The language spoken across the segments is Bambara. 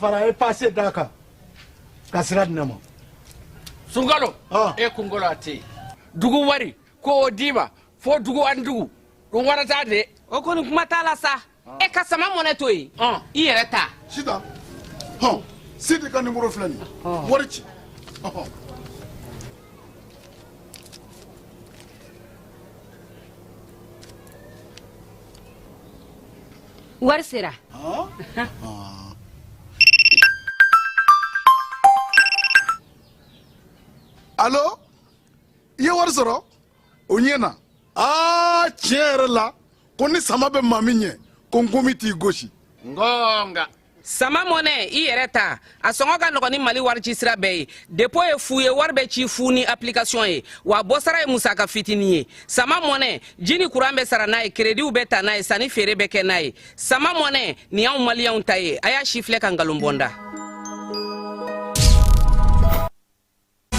dafara a ye pase d'a kan ka sira di ne ma. Sunkalo, e kunkolo a tɛ yen. Dugu wari ko o d'i ma fo dugu ani dugu ɗum warata de. O kɔni kuma t'a la sa. E ka sama mɔnɛ to yen, i yɛrɛ ta. Sitan, hɔn, Sidi ka nimoro filɛ nin ye, wari ci. Ɔhɔn. Wari sera. Alo, i ye wari sɔrɔ? O ɲɛna. Aa, tiɲɛ yɛrɛ la, ko ni sama bɛ maa min ɲɛ, ko nkomi t'i gosi. Ngonga. Sama mɔnɛ, i yɛrɛ ta, a sɔngɔ ka nɔgɔn ni Mali wari ci sira bɛɛ ye. Dépôt ye fu ye, wari bɛ ci fu ni application ye, wa bɔsara ye musaka fitinin ye. Sama mɔnɛ, ji ni kuran bɛ sara n'a ye, créditw bɛ ta n'a ye, sanni feere bɛ kɛ n'a ye. Sama mɔnɛ nin y'anw maliyɛnw ta ye. A y'a si filɛ ka nkalon bɔ n da.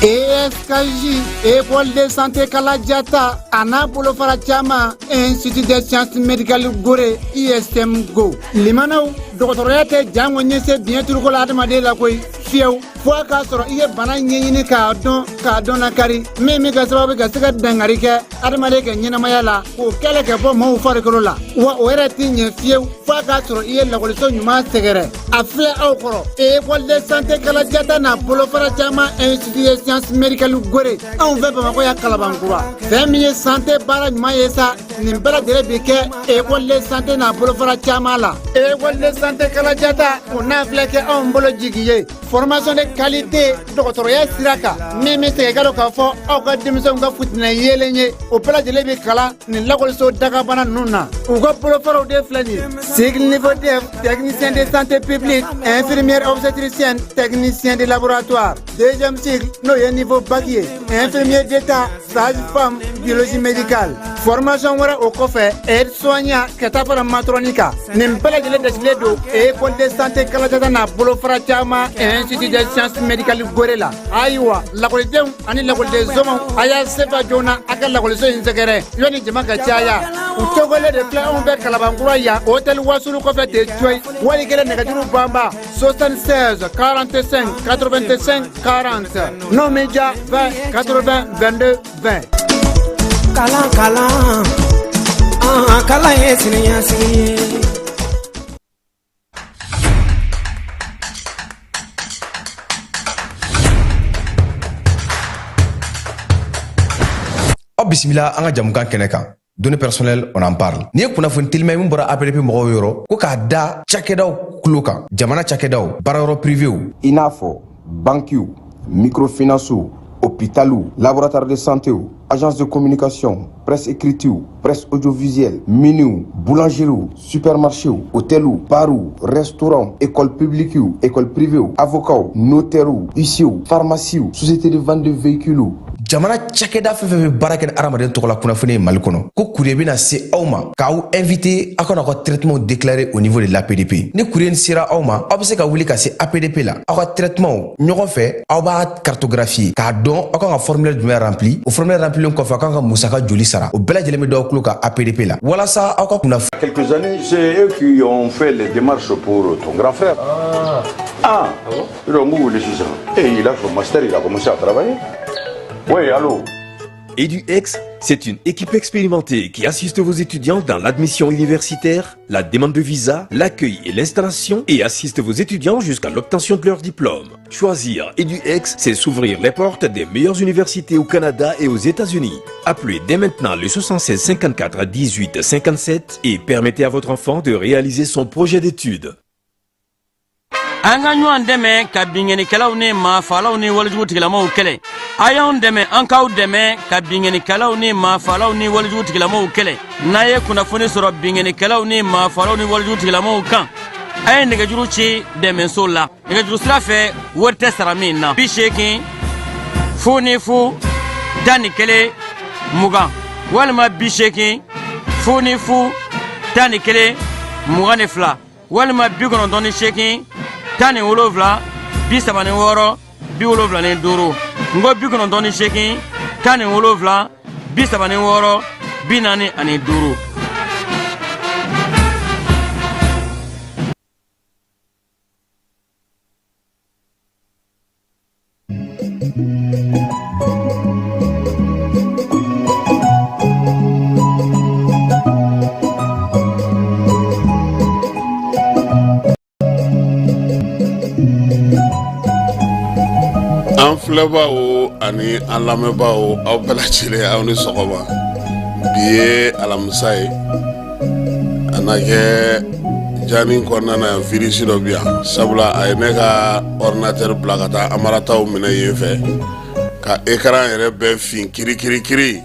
ESKJ, École de santé Kalajata, a n'a bolofara caman, Institut des sciences médicales Gore, ISM Go. Limanaw, dɔgɔtɔrɔya tɛ jango ɲɛse biɲɛ turuko la adamaden la koyi, fiyewu, fo a k'a sɔrɔ i ye bana ɲɛɲini k'a dɔn, k'a dɔn lakari, min bɛ kɛ sababu ka se ka dankari kɛ adamaden ka ɲɛnamaya la, k'o kɛlɛ ka bɔ maaw farikolo la. Wa o yɛrɛ tɛ ɲɛ fiyewu fo a k'a sɔrɔ i ye lakɔliso ɲuman sɛgɛrɛ. A filɛ aw kɔrɔ, École de santé Kalajata n'a bolofara caman, Institut des sciences médicales Gore, anw fɛ Bamakɔ yan Kalabankura. Fɛn min ye santé baara ɲuman ye sa, nin bɛɛ lajɛlen bi kɛ école de santé n'a bolofara caman la. École de santé Kalajata, o n'a filɛ kɛ anw bolo jigi ye, formation de qualité dɔgɔtɔrɔya sira kan, min bɛ segin ka don k'a fɔ aw ka denmisɛnw ka futinɛ yeelen ye, o bɛɛ lajɛlen bɛ kalan nin lakɔliso dagabana ninnu na. U ka bolofaraw de filɛ nin ye: cycle niveau DEF, technicien de santé publique, infirmière obstétricienne, technicien de laboratoire; deuxième cycle, n'o ye niveau bac ye, infirmier d'état, sage femme, biologie médicale. Formation wɛrɛ o kɔfɛ, aide soignant, ka taa fara matron kan. Nin bɛɛ lajɛlen dasilen don école de santé Kalajata n'a bolofara caman, institut des sciences médicales Gore la. Ayiwa, lakɔlidenw ani lakɔliden somɔgɔw, a y'a sefa joona a ka lakɔliso in sɛgɛrɛ yanni jama ka caya. U tɔgɔlen de filɛ anw fɛ Kalabankura yan, hôtel Wasulu kɔfɛ ten coyi. Wali kelen nɛgɛjuru banba 76 45 85 40, n'o min ja 20 80 22 20. Kalan, kalan, an kalan ye siniɲɛsigi ye. Aw bisimila an ka jamukan kɛnɛ kan, données personnelles, on en parle. N'i ye kunnafoni telima ye min bɔra APDP mɔgɔw yɔrɔ, ko k'a da cakɛdaw kulo kan, jamana cakɛdaw, baarayɔrɔ privéw, i n'a fɔ bankiw, microfinancew, hôpitaliw, laboratoire de santéw, agence de communication, presse écritew, presse audiovisuelle, miniw, boulangeriew, supermarchéw, hôteliw, barw, restaurant, école publiquew, école privéw, avocats, notairew, huissierw, pharmaciew, société de vente de véhicules, jamana cakɛda fɛn fɛn bɛ baara kɛ ni adamaden tɔgɔ la kunnafoni ye Mali kɔnɔ, ko courrier bɛna se aw ma k'aw invité aw kana aw ka traitement déclarer au niveau de l'APDP. Ni courrier sera aw ma, aw bɛ se ka wuli ka se APDP la, aw ka traitement ɲɔgɔn fɛ, aw b'a cartographier k'a dɔn aw kan ka formulaire jumɛn rempli. O formulaire remplilen kɔfɛ, aw kan ka musaka joli sara, o bɛɛ lajɛlen bɛ d'aw tulo kan APDP la, walasa aw ka kunnafoni. Quelques années, c'est eux qui ont fait les démarches pour ton grand frère. Ah, ah, bon. Et il a son master, il a commencé à travailler. Oui, allô. EduX, c'est une équipe expérimentée qui assiste vos étudiants dans l'admission universitaire, la demande de visa, l'accueil et l'installation et assiste vos étudiants jusqu'à l'obtention de leur diplôme. Choisir EduX, c'est s'ouvrir les portes des meilleures universités au Canada et aux États-Unis. Appelez dès maintenant le 76 54 18 57 et permettez à votre enfant de réaliser son projet d'études. An ka ɲɔgɔn dɛmɛ ka binkannikɛlaw ni maafalaw ni walejugu tigilamaw kɛlɛ. A y'anw dɛmɛ, an k'aw dɛmɛ ka binkannikɛlaw ni maafalaw ni walejugu tigilamaw kɛlɛ. N'a ye kunnafoni sɔrɔ binkannikɛlaw ni maafalaw ni walejugu tigilamaw kan, a ye nɛgɛjuru ci dɛmɛso la nɛgɛjuru sira fɛ, wari tɛ sara min na: 80 00 11 20, walima 80 00 11 22, walima 98 17 36 75. N ko 98 17 36 45. An filɛbaaw ani an lamɛnbaaw, aw bɛɛ lajɛlen, aw ni sɔgɔma. Bi ye alamisa ye. A na kɛ jani kɔnɔna na yan, virus dɔ bi yan, sabula a ye ne ka ordinateur bila ka taa Amarataw minɛ yen fɛ ka écran yɛrɛ bɛɛ fin kirikirikiri.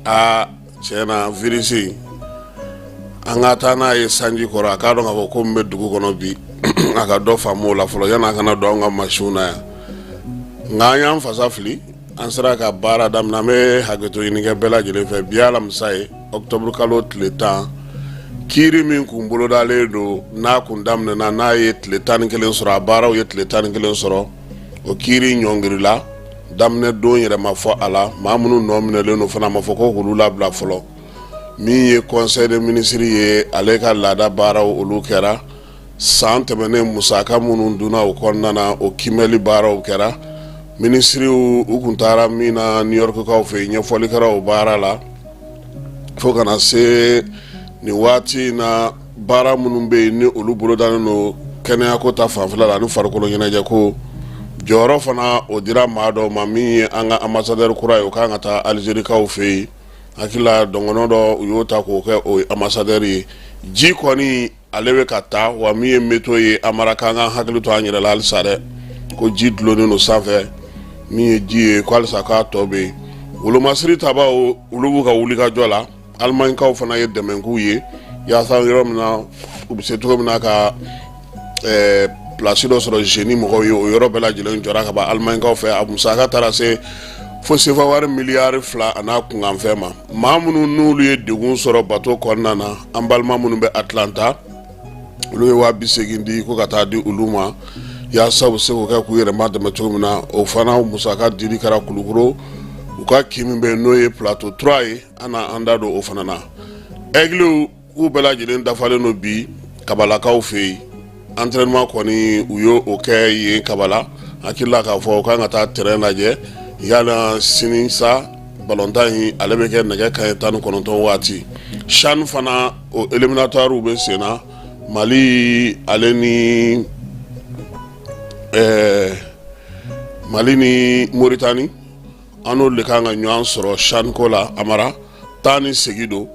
Aa, tiɲɛ na, virus, an ka taa n'a ye sanji kɔrɔ, a k'a dɔn k'a fɔ ko min bɛ dugu kɔnɔ bi, a ka dɔ faamu o la fɔlɔ yanni a kana don anw ka masiw na yan. Nka an y'an fasa fili, an sera ka baara daminɛ. An bɛ hakɛto ɲini kɛ bɛɛ lajɛlen fɛ. Bi alamisa ye, octobre kalo tile 10. Kiiri min kun bolodalen don, n'a kun daminɛna, n'a ye tile 11 sɔrɔ, a baaraw ye tile 11 sɔrɔ, o kiiri ɲɔngirila. Daminɛ don yɛrɛ ma fɔ a la. Maa minnu nɔ minɛlen don fana, a ma fɔ ko k'olu labila fɔlɔ. Min ye conseil des ministres ye, ale ka laada baaraw, olu kɛra. San tɛmɛnen musaka minnu dunna o kɔnɔna na, o kiimɛli baaraw kɛra. Minisiriw, u kun taara min na New Yorkkaw fɛ yen, ɲɛfɔli kɛra o baara la. Fo ka na se nin waati in na, baara minnu bɛ yen ni olu bolodalen don kɛnɛyako ta fanfɛla la ani farikolo ɲɛnajɛ ko jɔyɔrɔ fana, o dira maa dɔw ma. Min ye an ka ambassadeur kura ye, o kan ka taa Alizerikaw fɛ yen. Hakili la dɔngɔnɔ dɔ, u y'o ta k'o kɛ o ambassadeur ye. Ji kɔni, ale bɛ ka taa wa. Min ye météo ye, Amara, k'an ka hakili to an yɛrɛ la halisa dɛ, ko ji dulonnen don sanfɛ. Min ye ji ye, ko halisa k'a tɔ bɛ yen. Wolomasiri tabaw, olu b'u ka wulikajɔ la. Alimaɲikaw fana ye dɛmɛ k'u ye yaasa yɔrɔ min na u bɛ se cogo min na ka place dɔ sɔrɔ jeunes mɔgɔw ye. O yɔrɔ bɛɛ lajɛlen jɔra ka ban Alimaɲikaw fɛ. A musaka taara se fo sefa wari miliyari 2 a n'a kunkanfɛn ma. Maa minnu n'olu ye degun sɔrɔ bato kɔnɔna na, an balima minnu bɛ Atlanta, olu ye 80.000 di ko ka taa di olu ma yaasa u bɛ se k'o kɛ k'u yɛrɛ ma dɛmɛ cogo min na. O fana musaka dili kɛra Kulukoro, u ka kin min bɛ yen, n'o ye Plateau 3 ye. An na an da don o fana na. Aigles k'u bɛɛ lajɛlen dafalen don bi Kabalakaw fɛ yen. Entraînement kɔni, u y'o o kɛ yen Kabala. Hakili la k'a fɔ u kan ka taa terrain lajɛ yala sini sa. Balontan in, ale bɛ kɛ nɛgɛ kanɲɛ 19 waati. CHAN fana, o éliminatoires bɛ sen na. Mali ale ni Mali ni Moritani, an n'olu de kan ka ɲɔgɔn sɔrɔ CHAN ko la. Amara, taa ni segin don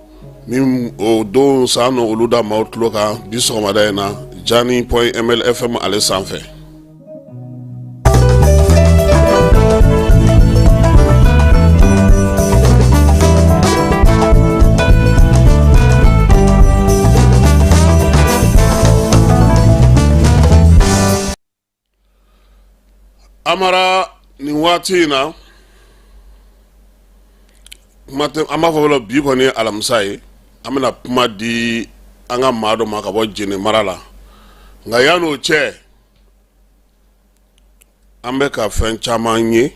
min o don san n'olu da maaw tulo kan bi sɔgɔmada in na, Jani point mlfm ale sanfɛ. Amara, nin waati in na, kuma tɛ. An b'a fɔ fɔlɔ, bi kɔni ye alamisa ye, an bɛna kuma di an ka maa dɔ ma ka bɔ Jene mara la. Nka yan'o cɛ, an bɛ ka fɛn caman ye,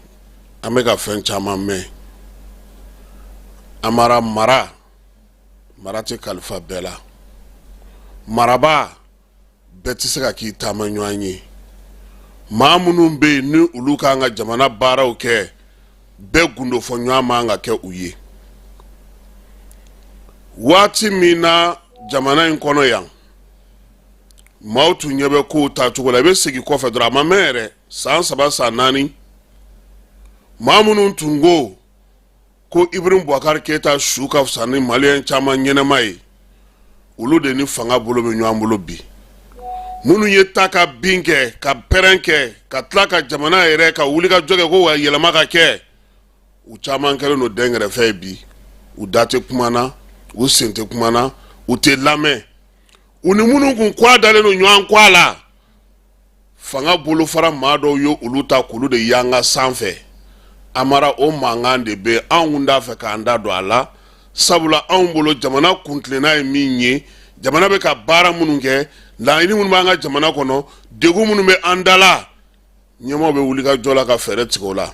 an bɛ ka fɛn caman mɛn. Amara, mara mara tɛ kalifa bɛɛ la. Marabaa bɛɛ tɛ se ka k'i taama ɲɔgɔn ye. Maa minnu bɛ yen ni olu k'an ka jamana baaraw kɛ, bɛɛ gundofɔ ɲɔgɔn man ka kɛ u ye. Waati min na jamana in kɔnɔ yan, maaw tun ɲɛ bɛ kow taacogo la, i bɛ segin kɔfɛ dɔrɔn, a ma mɛn yɛrɛ, san 3, san 4, maa minnu tun ko ko Ibrahim Boubacar Keita su ka fisa ni maliyɛn caman ɲɛnama ye, olu de ni fanga bolo bɛ ɲɔgɔn bolo bi. Minnu ye ta ka bin kɛ, ka pɛrɛn kɛ, ka tila ka jamana yɛrɛ ka wuli ka jɔ kɛ ko wa yɛlɛma ka kɛ, u caman kɛlen don dɛnkɛrɛfɛ ye bi. U da tɛ kuma na, u sen tɛ kuma na, u tɛ lamɛn. U ni minnu kun kɔ dalen don ɲɔgɔn kɔ a la, fanga bolofara maa dɔw ye olu ta k'olu de yanga sanfɛ. Amara, o mankan de bɛ anw kun t'a fɛ k'an da don a la, sabula anw bolo, jamana kuntilenna ye min ye, jamana bɛ ka baara minnu kɛ, laɲini minnu b'an ka jamana kɔnɔ, degun minnu bɛ an da la, ɲɛmaaw bɛ wuli ka jɔ la ka fɛɛrɛ tigɛ o la.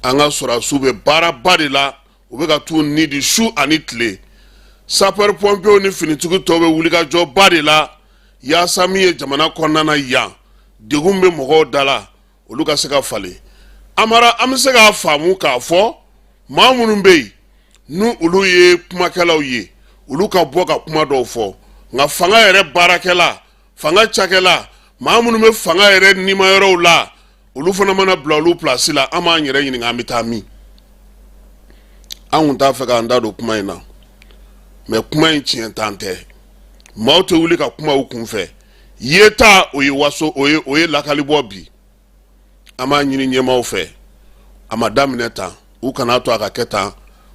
An ka sɔrɔdasiw bɛ baaraba de la, u bɛ ka t'u ni di su ani tile. Sapeur pompiers ni finitigi tɔw bɛ wulikajɔba de la yaasa min ye jamana kɔnɔna na yan, degun bɛ mɔgɔw da la, olu ka se ka falen. Amara, an bɛ se k'a faamu k'a fɔ maa minnu bɛ yen n'u olu ye kumakɛlaw ye, olu ka bɔ ka kuma dɔw fɔ, nka fanga yɛrɛ baarakɛla, fanga cakɛla, maa minnu bɛ fanga yɛrɛ nimayɔrɔw la, olu fana mana bila olu pilasi la, an b'an yɛrɛ ɲininka an bɛ taa min. An kun t'a fɛ k'an da don kuma in na, mɛ kuma in tiɲɛ tan tɛ. Maaw tɛ wuli ka kuma u kun fɛ yeta, o ye waso, o ye lakali bɔ. Bi an b'a ɲini ɲɛmaaw fɛ, a ma daminɛ tan, u kana to a ka kɛ tan,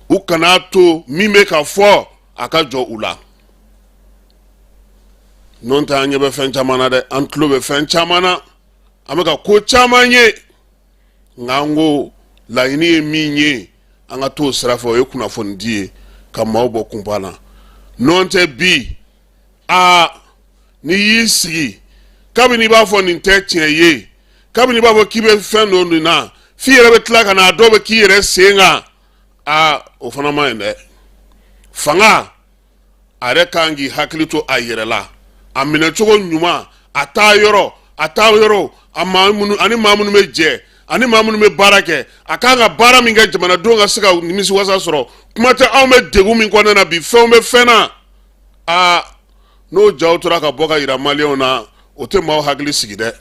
u kana to min bɛ ka fɔ a ka jɔ u la. N'o tɛ, an ɲɛ bɛ fɛn caman na dɛ, an tulo bɛ fɛn caman na, an bɛ ka ko caman ye, nka an ko laɲini ye min ye, an ka t'o sira fɛ, o ye kunnafoni di ye ka maaw bɔ kunpan na. N'o tɛ, bi aa, n'i y'i sigi kabini i b'a fɔ nin tɛ tiɲɛ ye, kabini i b'a fɔ k'i bɛ fɛn dɔ nin na, f'i yɛrɛ bɛ tila ka na a dɔw bɛ k'i yɛrɛ sen kan. Aa, o fana ma ɲi dɛ. Fanga a yɛrɛ kan k'i hakili to a yɛrɛ la, a minɛcogo ɲuman, a taa yɔrɔ, a taa yɔrɔ, a maa minnu ani maa minnu bɛ jɛ ani maa minnu bɛ baara kɛ, a kan ka baara min kɛ jamanadenw ka se ka nimisiwasa sɔrɔ. Kuma tɛ, anw bɛ degun min kɔnɔna na bi, fɛnw bɛ fɛn na. Aa, n'o jaw tora ka bɔ ka yira maliyɛnw na, o tɛ maaw hakili sigi dɛ.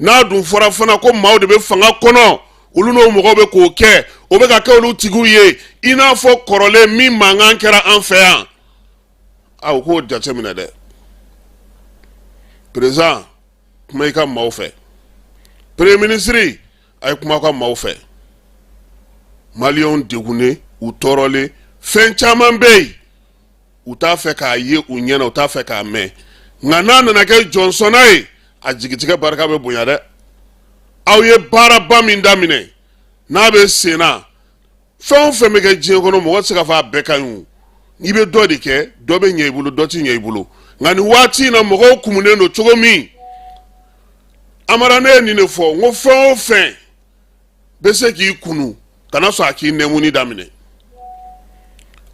N'a dun fɔra fana ko maaw de bɛ fanga kɔnɔ, olu n'o mɔgɔw bɛ k'o kɛ, o bɛ ka kɛ olu tigiw ye, i n'a fɔ kɔrɔlen min mankan kɛra an fɛ yan. A, u k'o jateminɛ dɛ. Président, kuma i ka maaw fɛ. Premier ministre, a ye kuma ka maaw fɛ. Maliyɛnw degunnen, u tɔɔrɔlen, fɛn caman bɛ yen, u t'a fɛ k'a ye u ɲɛ na, u t'a fɛ k'a mɛn. Nka n'a nana kɛ jɔnsɔnna ye, a jigitigɛ barika bɛ bonya dɛ. Aw ye baaraba min daminɛ, n'a bɛ sen na, fɛn o fɛn bɛ kɛ diɲɛ kɔnɔ, mɔgɔ tɛ se ka fɔ a bɛɛ ka ɲi. O n'i bɛ dɔ de kɛ, dɔ bɛ ɲɛ i bolo, dɔ tɛ ɲɛ i bolo. Nka nin waati in na, mɔgɔw kumunen don cogo min, Amara, ne ye nin de fɔ, n ko fɛn o fɛn bɛ se k'i kunu, kana sɔn a k'i nɛmuni daminɛ.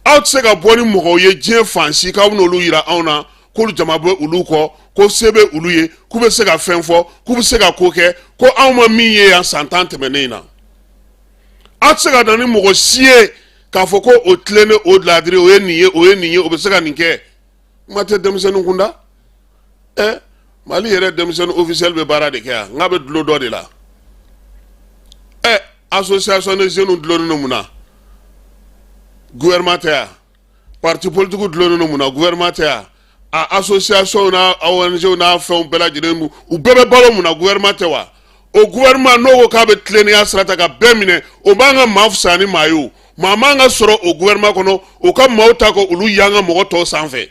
Aw tɛ se ka bɔ ni mɔgɔw ye diɲɛ fan si k'aw bɛn'olu yira anw na k'olu jama bɛ olu kɔ, ko se bɛ olu ye, k'u bɛ se ka fɛn fɔ, k'u bɛ se ka ko kɛ, ko anw ma min ye yan san 10 tɛmɛnen in na. Aw tɛ se ka na ni mɔgɔ si ye k'a fɔ ko o tilennen, o ladiri, o ye nin ye, o ye nin ye, o bɛ se ka nin kɛ. Kuma tɛ denmisɛnnin kunda. Ɛ, Mali yɛrɛ denmisɛnnin officiel bɛ baara de kɛ yan, n k'a bɛ dulon dɔ de la. Ɛ, association de jeunes dulonnen don mun na? Gouvernement tɛ yan. Parti politique dulonnen don mun na? Gouvernement tɛ yan. A association n'a ONG n'a fɛnw bɛɛ lajɛlen, u bɛɛ bɛ balo mun na? Gouvernement tɛ wa? O gouvernement n'o ko k'a bɛ tilennenya sira ta ka bɛɛ minɛ, o b'an ka maa fisaya ni maa ye. O maa man ka sɔrɔ o gouvernement kɔnɔ, o ka maaw ta ko olu y'an ka mɔgɔ tɔw sanfɛ.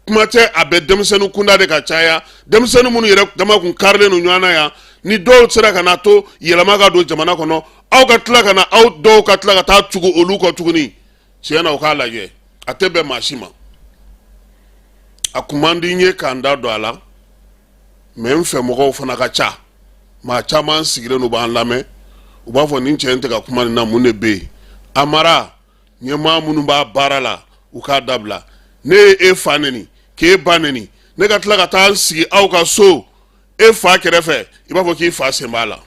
Kuma tɛ, a bɛ denmisɛnnin kunda de ka caya, denmisɛnnin minnu yɛrɛ dama kun karilen don ɲɔgɔn na yan. Ni dɔw sera ka na to yɛlɛma ka don jamana kɔnɔ, aw ka tila ka na, aw dɔw ka tila ka taa tugu olu kɔ tuguni. Tiɲɛ na, o k'a lajɛ, a tɛ bɛn maa si ma. A kun man di n ye k'an da don a la, mɛ n fɛ mɔgɔw fana ka ca, maa caman sigilen don b'an lamɛn, u b'a fɔ nin cɛ in tɛ ka kuma nin na, mun de bɛ yen? Amara, ɲɛmaa minnu b'a baara la, u k'a dabila. Ne ye e fa neni, k'e ba neni, ne ka tila ka taa n sigi aw ka so e fa kɛrɛfɛ, i b'a fɔ k'i fa sen b'a la.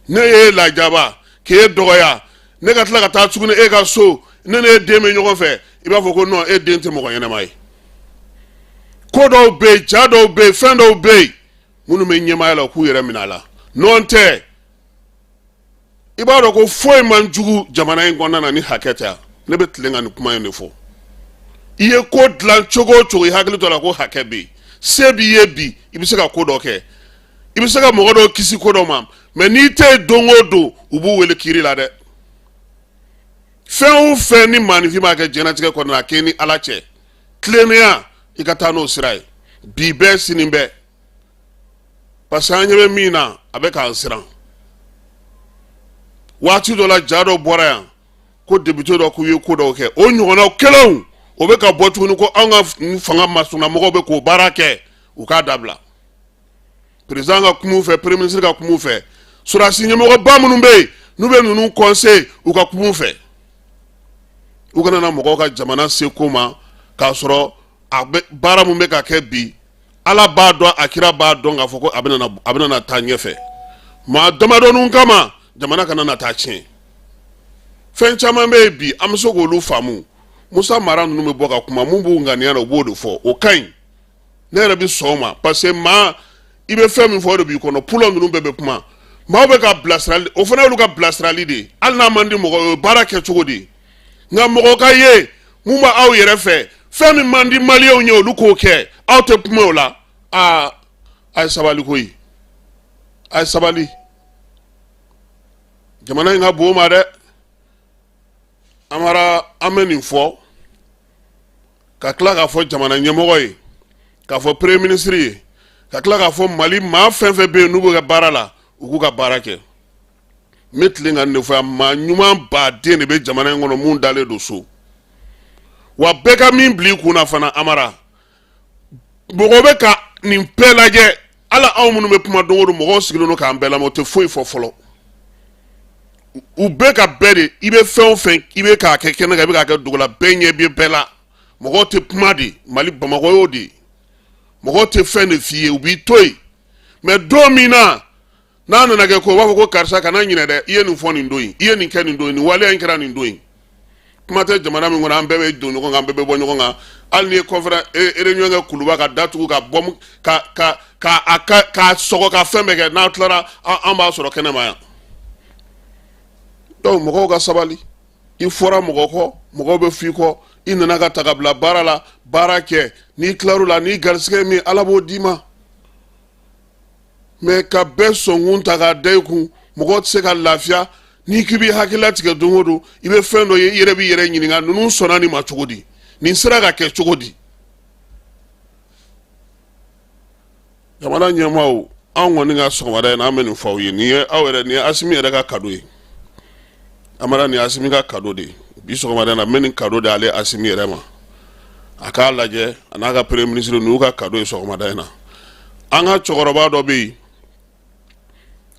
Ne ye e lajaba k'e dɔgɔya, ne ka tila ka taa tuguni e ka so, ne n'e den bɛ ɲɔgɔn fɛ, i b'a fɔ ko non, e den tɛ mɔgɔ ɲɛnama ye. Ko dɔw bɛ yen, ja dɔw bɛ yen, fɛn dɔw bɛ yen, minnu bɛ ɲɛmaaya la, u k'u yɛrɛ minɛ a la. N'o tɛ, i b'a dɔn ko foyi man jugu jamana in kɔnɔna na ni hakɛ tɛ. Ne bɛ tilen ka nin kuma in de fɔ. I ye ko dilan cogo o cogo, i hakili to a la ko hakɛ bɛ yen. Se b'i ye bi, i bɛ se ka ko dɔ kɛ, i bɛ se ka mɔgɔ dɔw kisi ko dɔ ma, mɛ n'i tɛ yen don o don, u b'u wele kiiri la dɛ. Fɛn o fɛn ni maaninfin b'a kɛ diɲɛlatigɛ kɔnɔna na, a k'e ni Ala cɛ, tilennenya, i ka taa n'o sira ye bi bɛɛ, sini bɛɛ, parce que an ɲɛ bɛ min na, a bɛ k'an siran. Waati dɔ la, ja dɔ bɔra yan ko député dɔ k'u ye ko dɔw kɛ, o ɲɔgɔnnaw kelenw, o bɛ ka bɔ tuguni ko anw ka fanga masurunna mɔgɔw bɛ k'o baara kɛ. U k'a dabila. Président ka kuma u fɛ, premier ministre ka kuma u fɛ, sɔrɔdasi ɲɛmɔgɔba minnu bɛ yen n'u bɛ ninnu conseil, u ka kuma u fɛ. U kana na mɔgɔw ka jamana se ko ma k'a sɔrɔ a bɛ baara mun bɛ ka kɛ bi, Ala b'a dɔn, a kira b'a dɔn k'a fɔ ko a bɛna taa ɲɛfɛ. Maa damadɔninw kama jamana kana na taa tiɲɛ. Fɛn caman bɛ yen bi, an bɛ se k'olu faamu. Musa Mara ninnu bɛ bɔ ka kuma, mun b'u ŋaniya la, u b'o de fɔ, o ka ɲi. Ne yɛrɛ bɛ sɔn o ma, parce que maa i bɛ fɛn min fɔ, o de b'i kɔnɔ. Pulɔ ninnu bɛɛ bɛ kuma, maaw bɛ ka bilasirali, o fana y'olu ka bilasirali de ye, hali n'a man di mɔgɔ ye, o ye baara kɛcogo de ye. Nka mɔgɔ ka ye mun bɛ aw yɛrɛ fɛ, fɛn min man di maliyɛnw ye, olu k'o kɛ, aw tɛ kuma o la. Aa, a ye sabali koyi, a ye sabali. Jamana in ka bon ma dɛ. Amara, an bɛ nin fɔ ka tila k'a fɔ jamana ɲɛmɔgɔ ye, k'a fɔ premier ministre ye, ka tila k'a fɔ Mali maa fɛn fɛn bɛ yen n'u bɛ ka baara la, u k'u ka baara kɛ. N bɛ tilen ka nin de fɔ yan, maa ɲuman baden de bɛ jamana in kɔnɔ mun dalen don so wa. Bɛɛ ka min bila i kun na fana, Amara, mɔgɔ bɛ ka nin bɛɛ lajɛ. Ala, anw minnu bɛ kuma don o don, mɔgɔw sigilen don k'an bɛɛ lamɛn, o tɛ foyi fɔ fɔlɔ. U bɛɛ ka bɛɛ de, i bɛ fɛn o fɛn, i bɛ k'a kɛ kɛnɛ kan, i bɛ k'a kɛ dogo la, bɛɛ ɲɛ bɛ bɛɛ la. Mɔgɔw tɛ kuma de, Mali Bamakɔ y'o de ye, mɔgɔw tɛ fɛn de f'i ye, u b'i to yen. Mais don min na n'a nana kɛ ko, u b'a fɔ ko karisa, kana ɲinɛ dɛ, i ye nin fɔ nin don in, i ye nin kɛ nin don in, nin waleya in kɛra nin don in. Kuma tɛ jamana min kɔnɔ, an bɛɛ bɛ don ɲɔgɔn kan, an bɛɛ bɛ bɔ ɲɔgɔn kan. Hali n'i ye conférence, réunion kɛ Kuluba, ka datugu, ka bɔ, ka ka ka a ka k'a sɔgɔ, ka fɛn bɛɛ kɛ, n'a tilara, an b'a sɔrɔ kɛnɛma yan. Donc mɔgɔw ka sabali. I fɔra mɔgɔ kɔ, mɔgɔw bɛ f'i kɔ. I nana ka ta ka bila baara la, baara kɛ. N'i tilar'o la, n'i garisigɛ min, Ala b'o d'i ma. Mais ka bɛɛ sɔnkun ta k'a da i kun, mɔgɔ tɛ se ka lafiya. N'i k'i b'i hakili latigɛ don o don, i bɛ fɛn dɔ ye, i yɛrɛ b'i yɛrɛ ɲininka, ninnu sɔnna nin ma cogo di, nin sera ka kɛ cogo di? Jamana ɲɛmaaw, anw kɔni ka sɔgɔmada in na, an bɛ nin fɔ aw ye. Nin ye aw yɛrɛ, nin ye Asimi yɛrɛ ka cadeau ye. Amara, nin ye Asimi ka cadeau de ye bi sɔgɔmada in na. N bɛ nin cadeau di ale Asimi yɛrɛ ma, a k'a lajɛ, a n'a ka premier ministre, ninnu ka cadeau ye sɔgɔmada in na. An ka cɛkɔrɔba dɔ bɛ yen,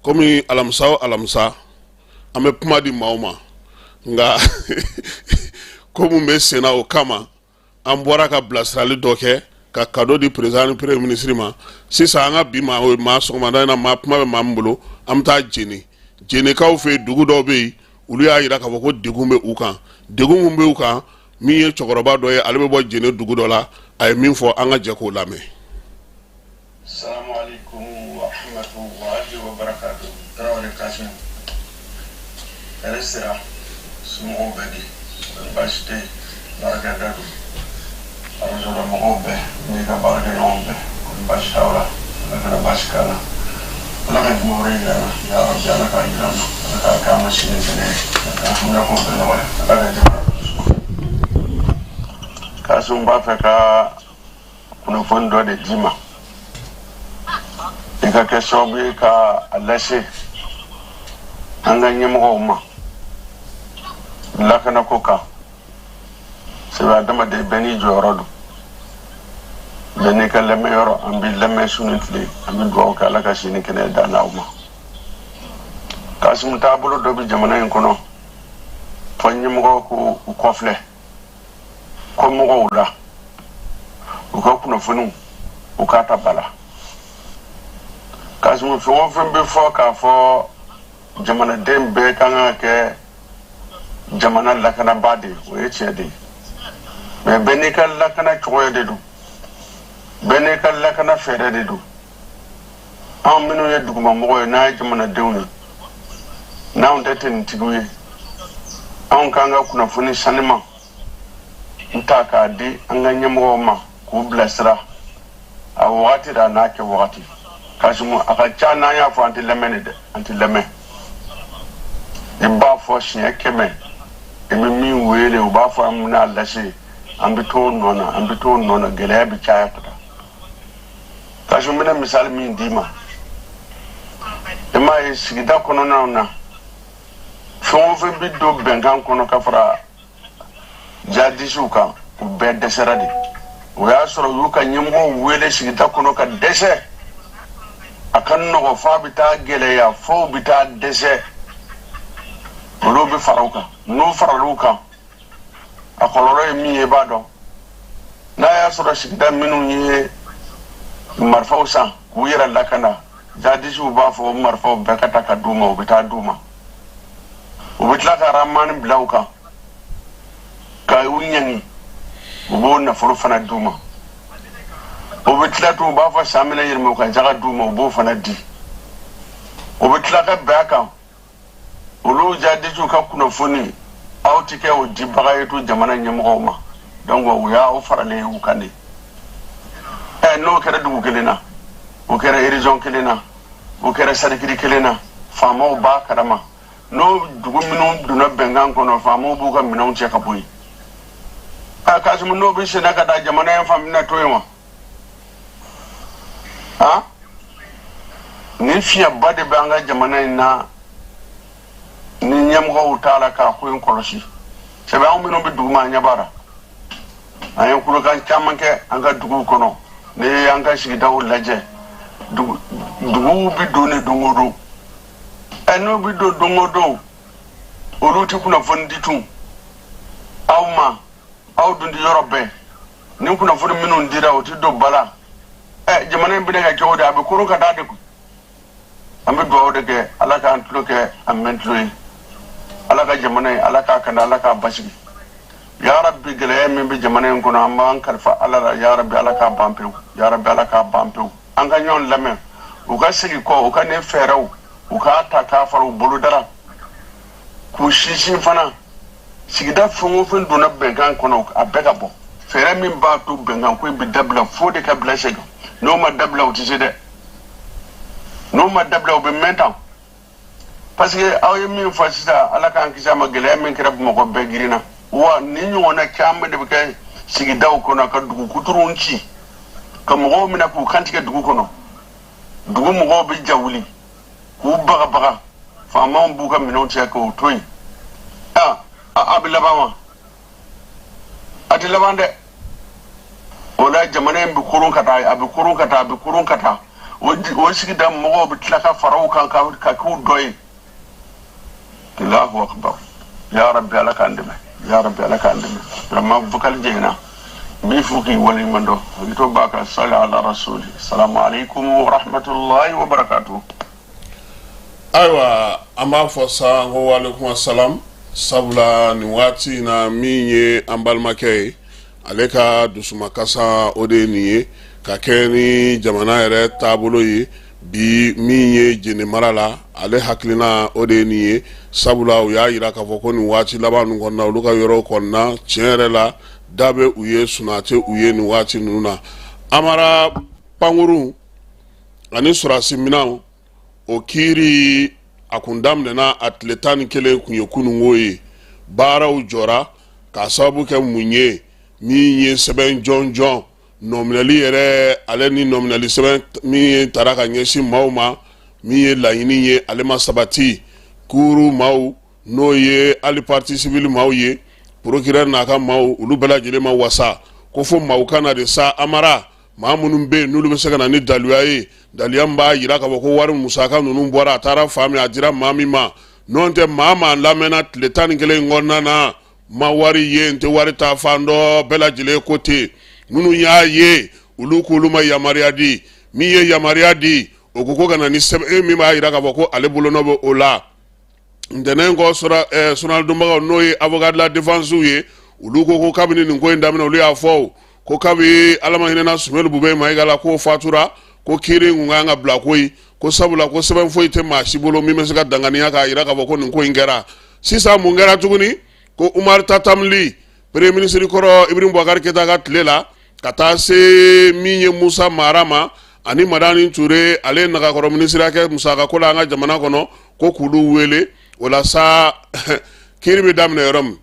komi alamisa o alamisa an bɛ kuma di maaw ma, nka ko mun bɛ sen na, o kama an bɔra ka bilasirali dɔ kɛ, ka cadeau di président ni premier ministre ma. Sisan an ka bi maa o maa, sɔgɔmada in na, maa kuma bɛ maa min bolo, an bɛ taa Jene. Jenekaw fɛ yen, dugu dɔw bɛ yen, olu y'a jira k'a fɔ ko degun bɛ u kan. Degun min bɛ u kan, min ye cɛkɔrɔba dɔ ye, ale bɛ bɔ Jene dugu dɔ la, a ye min fɔ, an ka jɛ k'o lamɛn. Salamu alaikum wa rahmatullahi wa barakatuh. Tarawele Kasim. Hɛrɛ sira, somɔgɔw bɛ di? Baasi tɛ yen, baarakɛda don. Arajo la mɔgɔw bɛɛ, n'i ka baarakɛɲɔgɔnw bɛɛ, kɔni baasi t'aw la? Ala kana baasi k'an na. Ala ka juma wɛrɛ yira an na. Ya Rabbi, Ala k'a yira an na. Ala k'a k'an ma sini kɛnɛ ye. Ala k'an haminanko bɛɛ nɔgɔya. Ala ka jamana suma. Kasim b'a fɛ ka kunnafoni dɔ de d'i ma, i ka kɛ sababu ye ka a lase an ka ɲɛmɔgɔw ma lakanako kan. Sabu adamaden bɛɛ n'i jɔyɔrɔ don, bɛɛ n'i ka lamɛnyɔrɔ. An b'i lamɛn su ni tile, an bɛ dugawu kɛ, Ala ka si ni kɛnɛya d'an n'aw ma. Kasimu, taabolo dɔ bɛ jamana in kɔnɔ, fɔ ɲɛmɔgɔw k'u kɔfilɛ kɔmɔgɔw la, u ka kunnafoniw u k'a ta ba la. Kasimu, fɛn o fɛn bɛ fɔ k'a fɔ jamanaden bɛɛ kan ka kɛ jamana lakanabaa de ye, o ye tiɲɛ de ye. Mais bɛɛ n'i ka lakana cogoya de don, bɛɛ n'i ka lakana fɛɛrɛ de don. Anw minnu ye dugumamɔgɔw ye, n'an ye jamanadenw ye, n'anw tɛ tenitigiw ye, anw k'an ka kunnafoni saniman n ta k'a di an ka ɲɛmɔgɔw ma k'u bilasira a wagati la n'a kɛ wagati. Kasimu, a ka ca n'an y'a fɔ, an tɛ lamɛn de dɛ, an tɛ lamɛn. I b'a fɔ siɲɛ 100, i bɛ min wele, u b'a fɔ an bɛna lase, an bɛ t'o nɔ na, an bɛ t'o nɔ na, gɛlɛya bɛ caya ka taa. Kasimu, n bɛna misali min d'i ma, i m'a ye sigida kɔnɔnaw na, fɛn o fɛn bɛ don bɛnkan kɔnɔ ka fara jadisiw kan, u bɛɛ dɛsɛra de. O y'a sɔrɔ u y'u ka ɲɛmɔgɔw wele sigida kɔnɔ ka dɛsɛ. A ka nɔgɔ f'a bɛ taa gɛlɛya, f'o bɛ taa dɛsɛ, olu bɛ fara u kan. N'u faral'u kan, a kɔlɔlɔ ye min ye, i b'a dɔn. N'a y'a sɔrɔ sigida minnu ye marifaw san k'u yɛrɛ lakana, Jadisiw b'a fɔ o marifaw bɛɛ ka ta ka d'u ma, u bɛ taa d'u ma. U bɛ tila ka ramani bila u kan ka u ɲangi, u b'o nafolo fana d'u ma. U bɛ tila tun, u b'a fɔ san minɛ yɛlɛma, u ka jaga d'u ma, u b'o fana di. U bɛ tila ka bɛn a kan, olu jadisiw ka kunnafoni, aw tɛ kɛ o dibaga ye to jamana ɲɛmɔgɔw ma. Donc u y'aw faralen ye u kan de. Ɛ, n'o kɛra dugu kelen na, o kɛra région kelen na, o kɛra sarikiri kelen na, faamaw b'a kalama. N'o dugu minnu donna bɛnkan kɔnɔ, faamaw b'u ka minɛnw cɛ ka bɔ yen. Ɛ, Kasimu, n'o bɛ senna ka taa, jamana in fan bɛna to yen wa? Han, nin fiɲɛba de bɛ an ka jamana in na ni ɲɛmɔgɔw t'a la k'a ko in kɔlɔsi. Sɛbɛ, anw minnu bɛ duguma, an ɲɛ b'a la. An ye kulokan caman kɛ an ka duguw kɔnɔ. Ne ye an ka sigidaw lajɛ, duguw bɛ don de don o don. Ɛ, n'u bɛ don don o don, olu tɛ kunnafoni di tun aw ma. Aw dun tɛ yɔrɔ bɛɛ. Ni kunnafoni minnu dira, o tɛ don ba la. Ɛ, jamana in bɛna kɛ cogo di? A bɛ koron ka taa de koyi. An bɛ dugawu de kɛ, Ala k'an tulo kɛ a mɛn tulo ye. Ala ka jamana in, Ala k'a kanda, Ala k'a basigi. Yarabi, gɛlɛya min bɛ jamana in kɔnɔ, an b'an kalifa Ala la. Yarabi, Ala k'a ban pewu. Yarabi, Ala k'a ban pewu. An ka ɲɔgɔn lamɛn, u ka segin kɔ, u ka nin fɛɛrɛw, u k'a ta k'a fara u bolo dara, k'u sinsin fana. Sigida fɛn o fɛn donna bɛnkan kɔnɔ, a bɛɛ ka bɔ. Fɛɛrɛ min b'a to bɛnkan ko in bɛ dabila, fo de ka bila sen kan. N'o ma dabila, u tɛ se dɛ. N'o ma dabila, u bɛ mɛn tan, parce que aw ye min fɔ sisan, Ala k'an kisi a ma, gɛlɛya min kɛra Bamakɔ, bɛɛ girinna wa. Nin ɲɔgɔnna caman de bɛ kɛ sigidaw kɔnɔ, ka dugu kuturuw ci, ka mɔgɔw minɛ k'u kantigɛ dugu kɔnɔ. Dugu mɔgɔw bɛ ja wuli k'u bagabaga, faamaw b'u ka minɛnw cɛ k'o to yen. A bɛ laban wa? A tɛ laban dɛ. O la, jamana in bɛ koron ka taa, a bɛ koron ka taa, a bɛ koron ka taa. O sigida mɔgɔw bɛ tila ka fara u kan ka k'u dɔ ye. Allahu akbar! Ya Rabbi, Ala k'an dɛmɛ. Ya Rabbi, Ala k'an dɛmɛ. Vraiment, vocal jɛna. N b'i fo k'i waleɲuman dɔn. Hakɛto b'a kan. Sali ala rasuli. Salamu aleykum wa rahmatulahi wa barakatuh. Ayiwa, an b'a fɔ sa ko walekum salam, sabula nin waati in na, min ye an balimakɛ ye, ale ka dusumakasa o de ye nin ye ka kɛ ni jamana yɛrɛ taabolo ye bi. Min ye Jene mara la, ale hakilina o de ye nin ye, sabula u y'a jira k'a fɔ ko nin waati laban ninnu kɔnɔna, olu ka yɔrɔw kɔnɔna, tiɲɛ yɛrɛ la, da bɛ u ye, sunaa tɛ u ye nin waati ninnu na. Amara pankurun ani sɔrɔdasi minɛnw, o kiiri a kun daminɛna, a tile 11 kun ye kununko ye. Baaraw jɔra k'a sababu kɛ mun ye? Min ye sɛbɛn jɔnjɔn nɔminɛli yɛrɛ, ale ni nɔminɛli sɛbɛn min ye tara ka ɲɛsin maaw ma, min ye laɲini ye, ale ma sabati. Kuuru maaw, n'o ye hali partie civile maaw ye, procureur n'a ka maaw, olu bɛɛ lajɛlen ma wasa ko fo maaw ka na de sa. Amara maa minnu bɛ yen, n'olu bɛ se ka na ni daluya ye, daluya min b'a jira k'a fɔ ko wari musaka ninnu bɔra, a taara fan min, a dira maa min ma. N'o tɛ, maa maa lamɛnna tile 11 in kɔnɔna na, ma wari ye, n tɛ wari ta fan dɔ, bɛɛ lajɛlen ko ten. Minnu y'a ye, olu k'olu ma yamaruya di. Min ye yamaruya di, o ko ko ka na ni sɛbɛn min b'a jira k'a fɔ ko ale bolonɔ bɛ o la. Ntɛnɛn kɔ, sɔrɔdonbagaw, n'o ye avocat de la défense ye, olu ko ko kabini nin ko in daminɛ, olu y'a fɔ ko kabi Ala ma hinɛna Sumelu Bube Mayiga la, k'o fatura, ko kiiri in kun kan ka bila koyi, ko sabula ko sɛbɛn foyi tɛ maa si bolo min bɛ se ka danganiya k'a jira k'a fɔ ko nin ko in kɛra. Sisan mun kɛra tuguni? Ko Umaru Tatam Ly, premier ministre kɔrɔ Ibrahim Boubacar Keita ka tile la, ka taa se min ye Musa Mara ma ani Madani Ture, ale ye nagakɔrɔ minisiriya kɛ musakako la an ka jamana kɔnɔ, ko k'olu wele. O la sa, kiiri bɛ daminɛ yɔrɔ min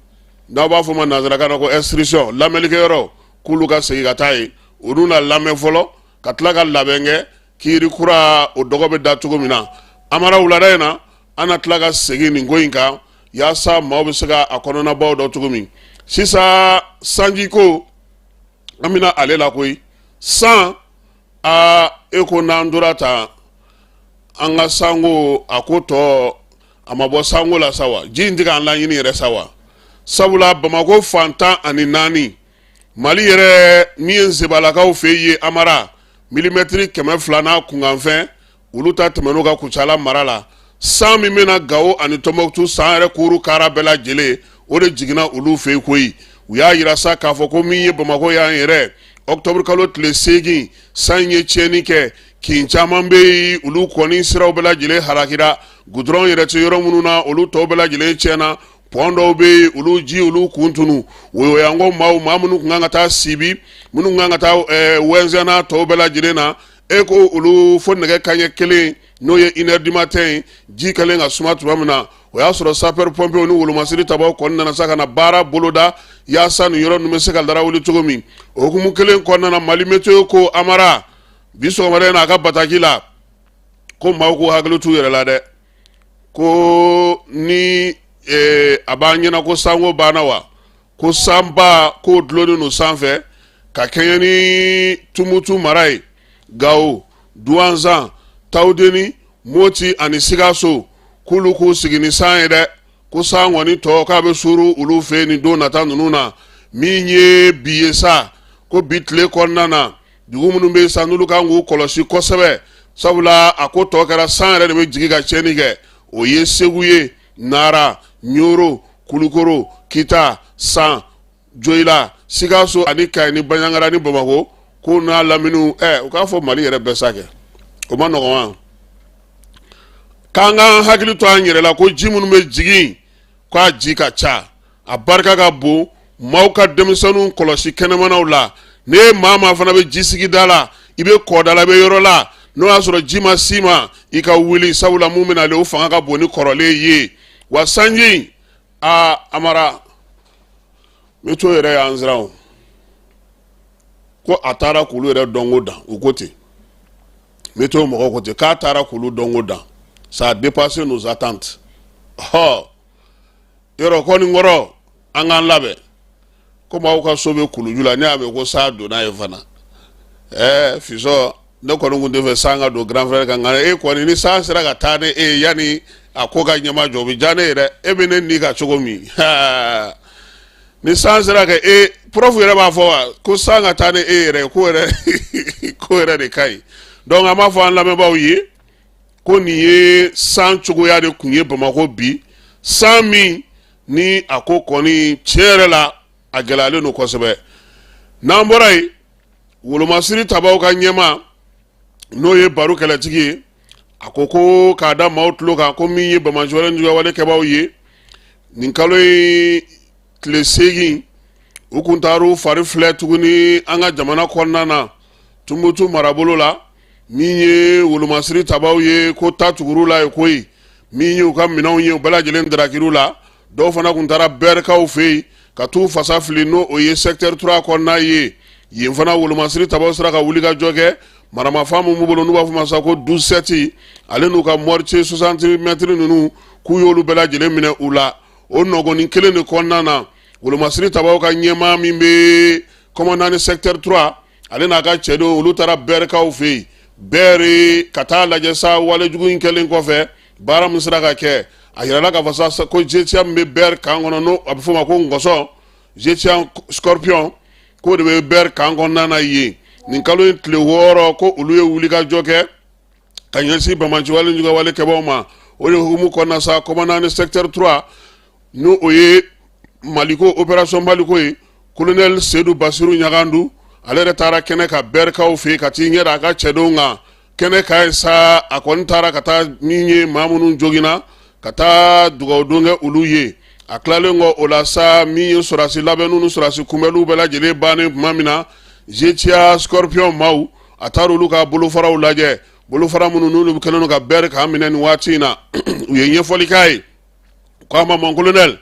n'aw b'a fɔ ma nanzarakan na ko instruction, lamɛnnikɛyɔrɔ, k'olu ka segin ka taa yen, olu na lamɛn fɔlɔ, ka tila ka labɛn kɛ kiiri kura o dɔgɔ bɛ da cogo min na. Amara, wulada in na, an na tila ka segin nin ko in kan yaasa maaw bɛ se ka a kɔnɔnabaw dɔn cogo min. Sisan, sanjiko, an bɛna ale la koyi. San aa, e ko n'an tora tan, an ka sanko a ko tɔ a ma bɔ sanko la sa wa? Ji in tɛ k'an laɲini yɛrɛ sa wa? Sabula Bamakɔ fan 14, Mali yɛrɛ min ye Nsebalakaw fɛ yen, Amara, milimɛtiri 200 n'a kunkanfɛn. Olu ta tɛmɛn'u kan Kucala mara la. San min bɛna Gawo ani Tɔnbɔkutu san yɛrɛ kuru kara bɛɛ lajɛlen, o de jiginna olu fɛ yen koyi. U y'a yira sa k'a fɔ ko min ye Bamakɔ yan yɛrɛ, octobre kalo tile 8, san ye tiɲɛni kɛ. Kin caman bɛ yen, olu kɔni siraw bɛɛ lajɛlen halakira. Gudɔrɔn yɛrɛ tɛ yɔrɔ minnu na, olu tɔw bɛɛ lajɛlen tiɲɛna. Pɔn dɔw bɛ yen, olu ji olu kun tunu. Woyoyanko maaw, maa minnu tun kan ka taa Sibi, minnu kan ka taa wɛnzɛn n'a tɔw bɛɛ lajɛlen na, e ko olu fo nɛgɛ kanɲɛ 1, n'o ye 1 heure du matin ye, ji kɛlen ka suma tuma min na, o y'a sɔrɔ sapeur pompier ni wolomasiri tabaw kɔni nana sa ka na baara boloda yaasa nin yɔrɔ ninnu bɛ se ka larawuli cogo min. O hukumu kelen kɔnɔna na, Mali Météo ko Amara bi sɔgɔmada in na a ka bataki la ko maaw k'u hakili t'u yɛrɛ la dɛ, ko ni a b'an ɲɛna ko sanko banna wa, ko sanba k'o dulonnen don sanfɛ ka kɛɲɛ ni Tumutu mara ye, Gawo, Duwanzan, Tawudeni, Moti ani Sikaso, k'olu k'u sigi ni san ye dɛ, ko san kɔni tɔ k'a bɛ suuru olu fɛ nin don nata ninnu na. Min ye bi ye sa, ko bi tile kɔnɔna na, dugu minnu bɛ sa n'olu kan k'u kɔlɔsi kosɛbɛ, sabula a ko tɔ kɛra san yɛrɛ de bɛ jigin ka tiɲɛni kɛ, o ye Segu ye, Nara, Ɲoro, Kulukoro, Kita, San, Joyila, Sikaso ani Kayi ni Banjagara ni Bamakɔ, ko n'a laminiw. U k'a fɔ Mali yɛrɛ bɛɛ sa kɛ, o ma nɔgɔn wa? K'an k'an hakili to an yɛrɛ la ko ji minnu bɛ jigin, k'a ji ka ca, a barika ka bon. Maaw ka denmisɛnninw kɔlɔsi kɛnɛmanaw la. Ni e maa maa fana bɛ ji sigida la, i bɛ kɔda la, i bɛ yɔrɔ la, n'o y'a sɔrɔ ji ma s'i ma, i ka wuli, sabula mun bɛ nalen, o fanga ka bon ni kɔrɔlen ye. Wa sanji aa Amara, météo yɛrɛ y'an siran o, ko a taara k'olu yɛrɛ dɔnko dan. U ko ten, météo mɔgɔw ko ten k'a taara k'olu dɔnko dan, ça a dépassé nos attentes. Hɔ, yɔrɔ kɔni kɔrɔ, an k'an labɛn. Komi aw ka so bɛ kuluju la, ne y'a mɛn ko san donna yen fana. Fisɔn, ne kɔni kun tɛ fɛ san ka don grand frère kan, nka e kɔni, ni san sera ka taa ni e ye yanni a ko ka ɲɛma jɔ, o bɛ diya ne ye dɛ. E bɛ ne ni ka cogo min, ni san sera ka e, prof yɛrɛ b'a fɔ wa ko san ka taa ni e yɛrɛ, ko yɛrɛ, ko yɛrɛ de ka ɲi. Donc an b'a fɔ an lamɛnbaaw ye ko nin ye san cogoya de kun ye Bamakɔ bi, san min ni a ko kɔni tiɲɛ yɛrɛ la a gɛlɛyalen don kosɛbɛ. N'an bɔra yen, wolomasiri tabaw ka ɲɛmaa, n'o ye Baro Kɛlɛtigi ye, a ko ko k'a da maaw tulo kan ko min ye banbaanciwale juguyawale kɛbaaw ye, nin kalo in tile 8, u kun taar'u fari filɛ tuguni an ka jamana kɔnɔna na, Tumutu marabolo la. Min ye wolomasiri tabaw ye, ko ta tugur'u la ye koyi. Min ye u ka minɛnw ye, u bɛɛ lajɛlen darakir'u la. Dɔw fana kun taara Bɛrikaw fɛ yen ka t'u fasa fili, n'o o ye secteur 3 kɔnɔna ye. Yen fana, wolomasiri tabaw sera ka wuli ka jɔ kɛ. Maramafɛn min b'u bolo, n'u b'a fɔ ma sa ko 12-7, ale n'u ka mortier 60 mètres ninnu, k'u y'olu bɛɛ lajɛlen minɛ u la. O nɔgɔnin kelen de kɔnɔna na, wolomasiri tabaw ka ɲɛmaa min bɛ commandant secteur 3, ale n'a ka cɛdenw, olu taara Bɛrikaw fɛ yen Bɛri ka taa lajɛ sa. Walejugu in kɛlen kɔfɛ, baara min sera ka kɛ, a yirala k'a fɔ sa ko GTIA min bɛ Bɛri camp kɔnɔ, n'o a bɛ f'o ma ko Ngɔsɔn, GTIA Scorpion, k'o de bɛ Bɛri camp kɔnɔna na yen. Nin kalo in tile 6, ko olu ye wulikajɔ kɛ ka ɲɛsin banbaanciwale juguyawale kɛbaaw ma. O de hukumu kɔnɔna sa, commandant secteur 3, n'o o ye Maliko, opération Maliko ye, colonel Sedu Basiru Ɲagandu, ale yɛrɛ taara kɛnɛ kan Bɛrikaw fɛ yen ka t'i ɲɛ da a ka cɛdenw kan kɛnɛ kan yen sa. A kɔni taara ka taa min ye maa minnu joginna, ka taa dugawudon kɛ olu ye. A tilalen kɔ o la sa, min ye sɔrɔdasi labɛnniw ni sɔrɔdasi kunbɛnliw bɛɛ lajɛlen bannen tuma min na, GTIA Scorpion maaw, a taara olu ka bolofaraw lajɛ, bolofara minnu n'olu kɛlen don ka Bɛri camp minɛ nin waati in na. U ye ɲɛfɔli k'a ye k'a ma, mon colonel,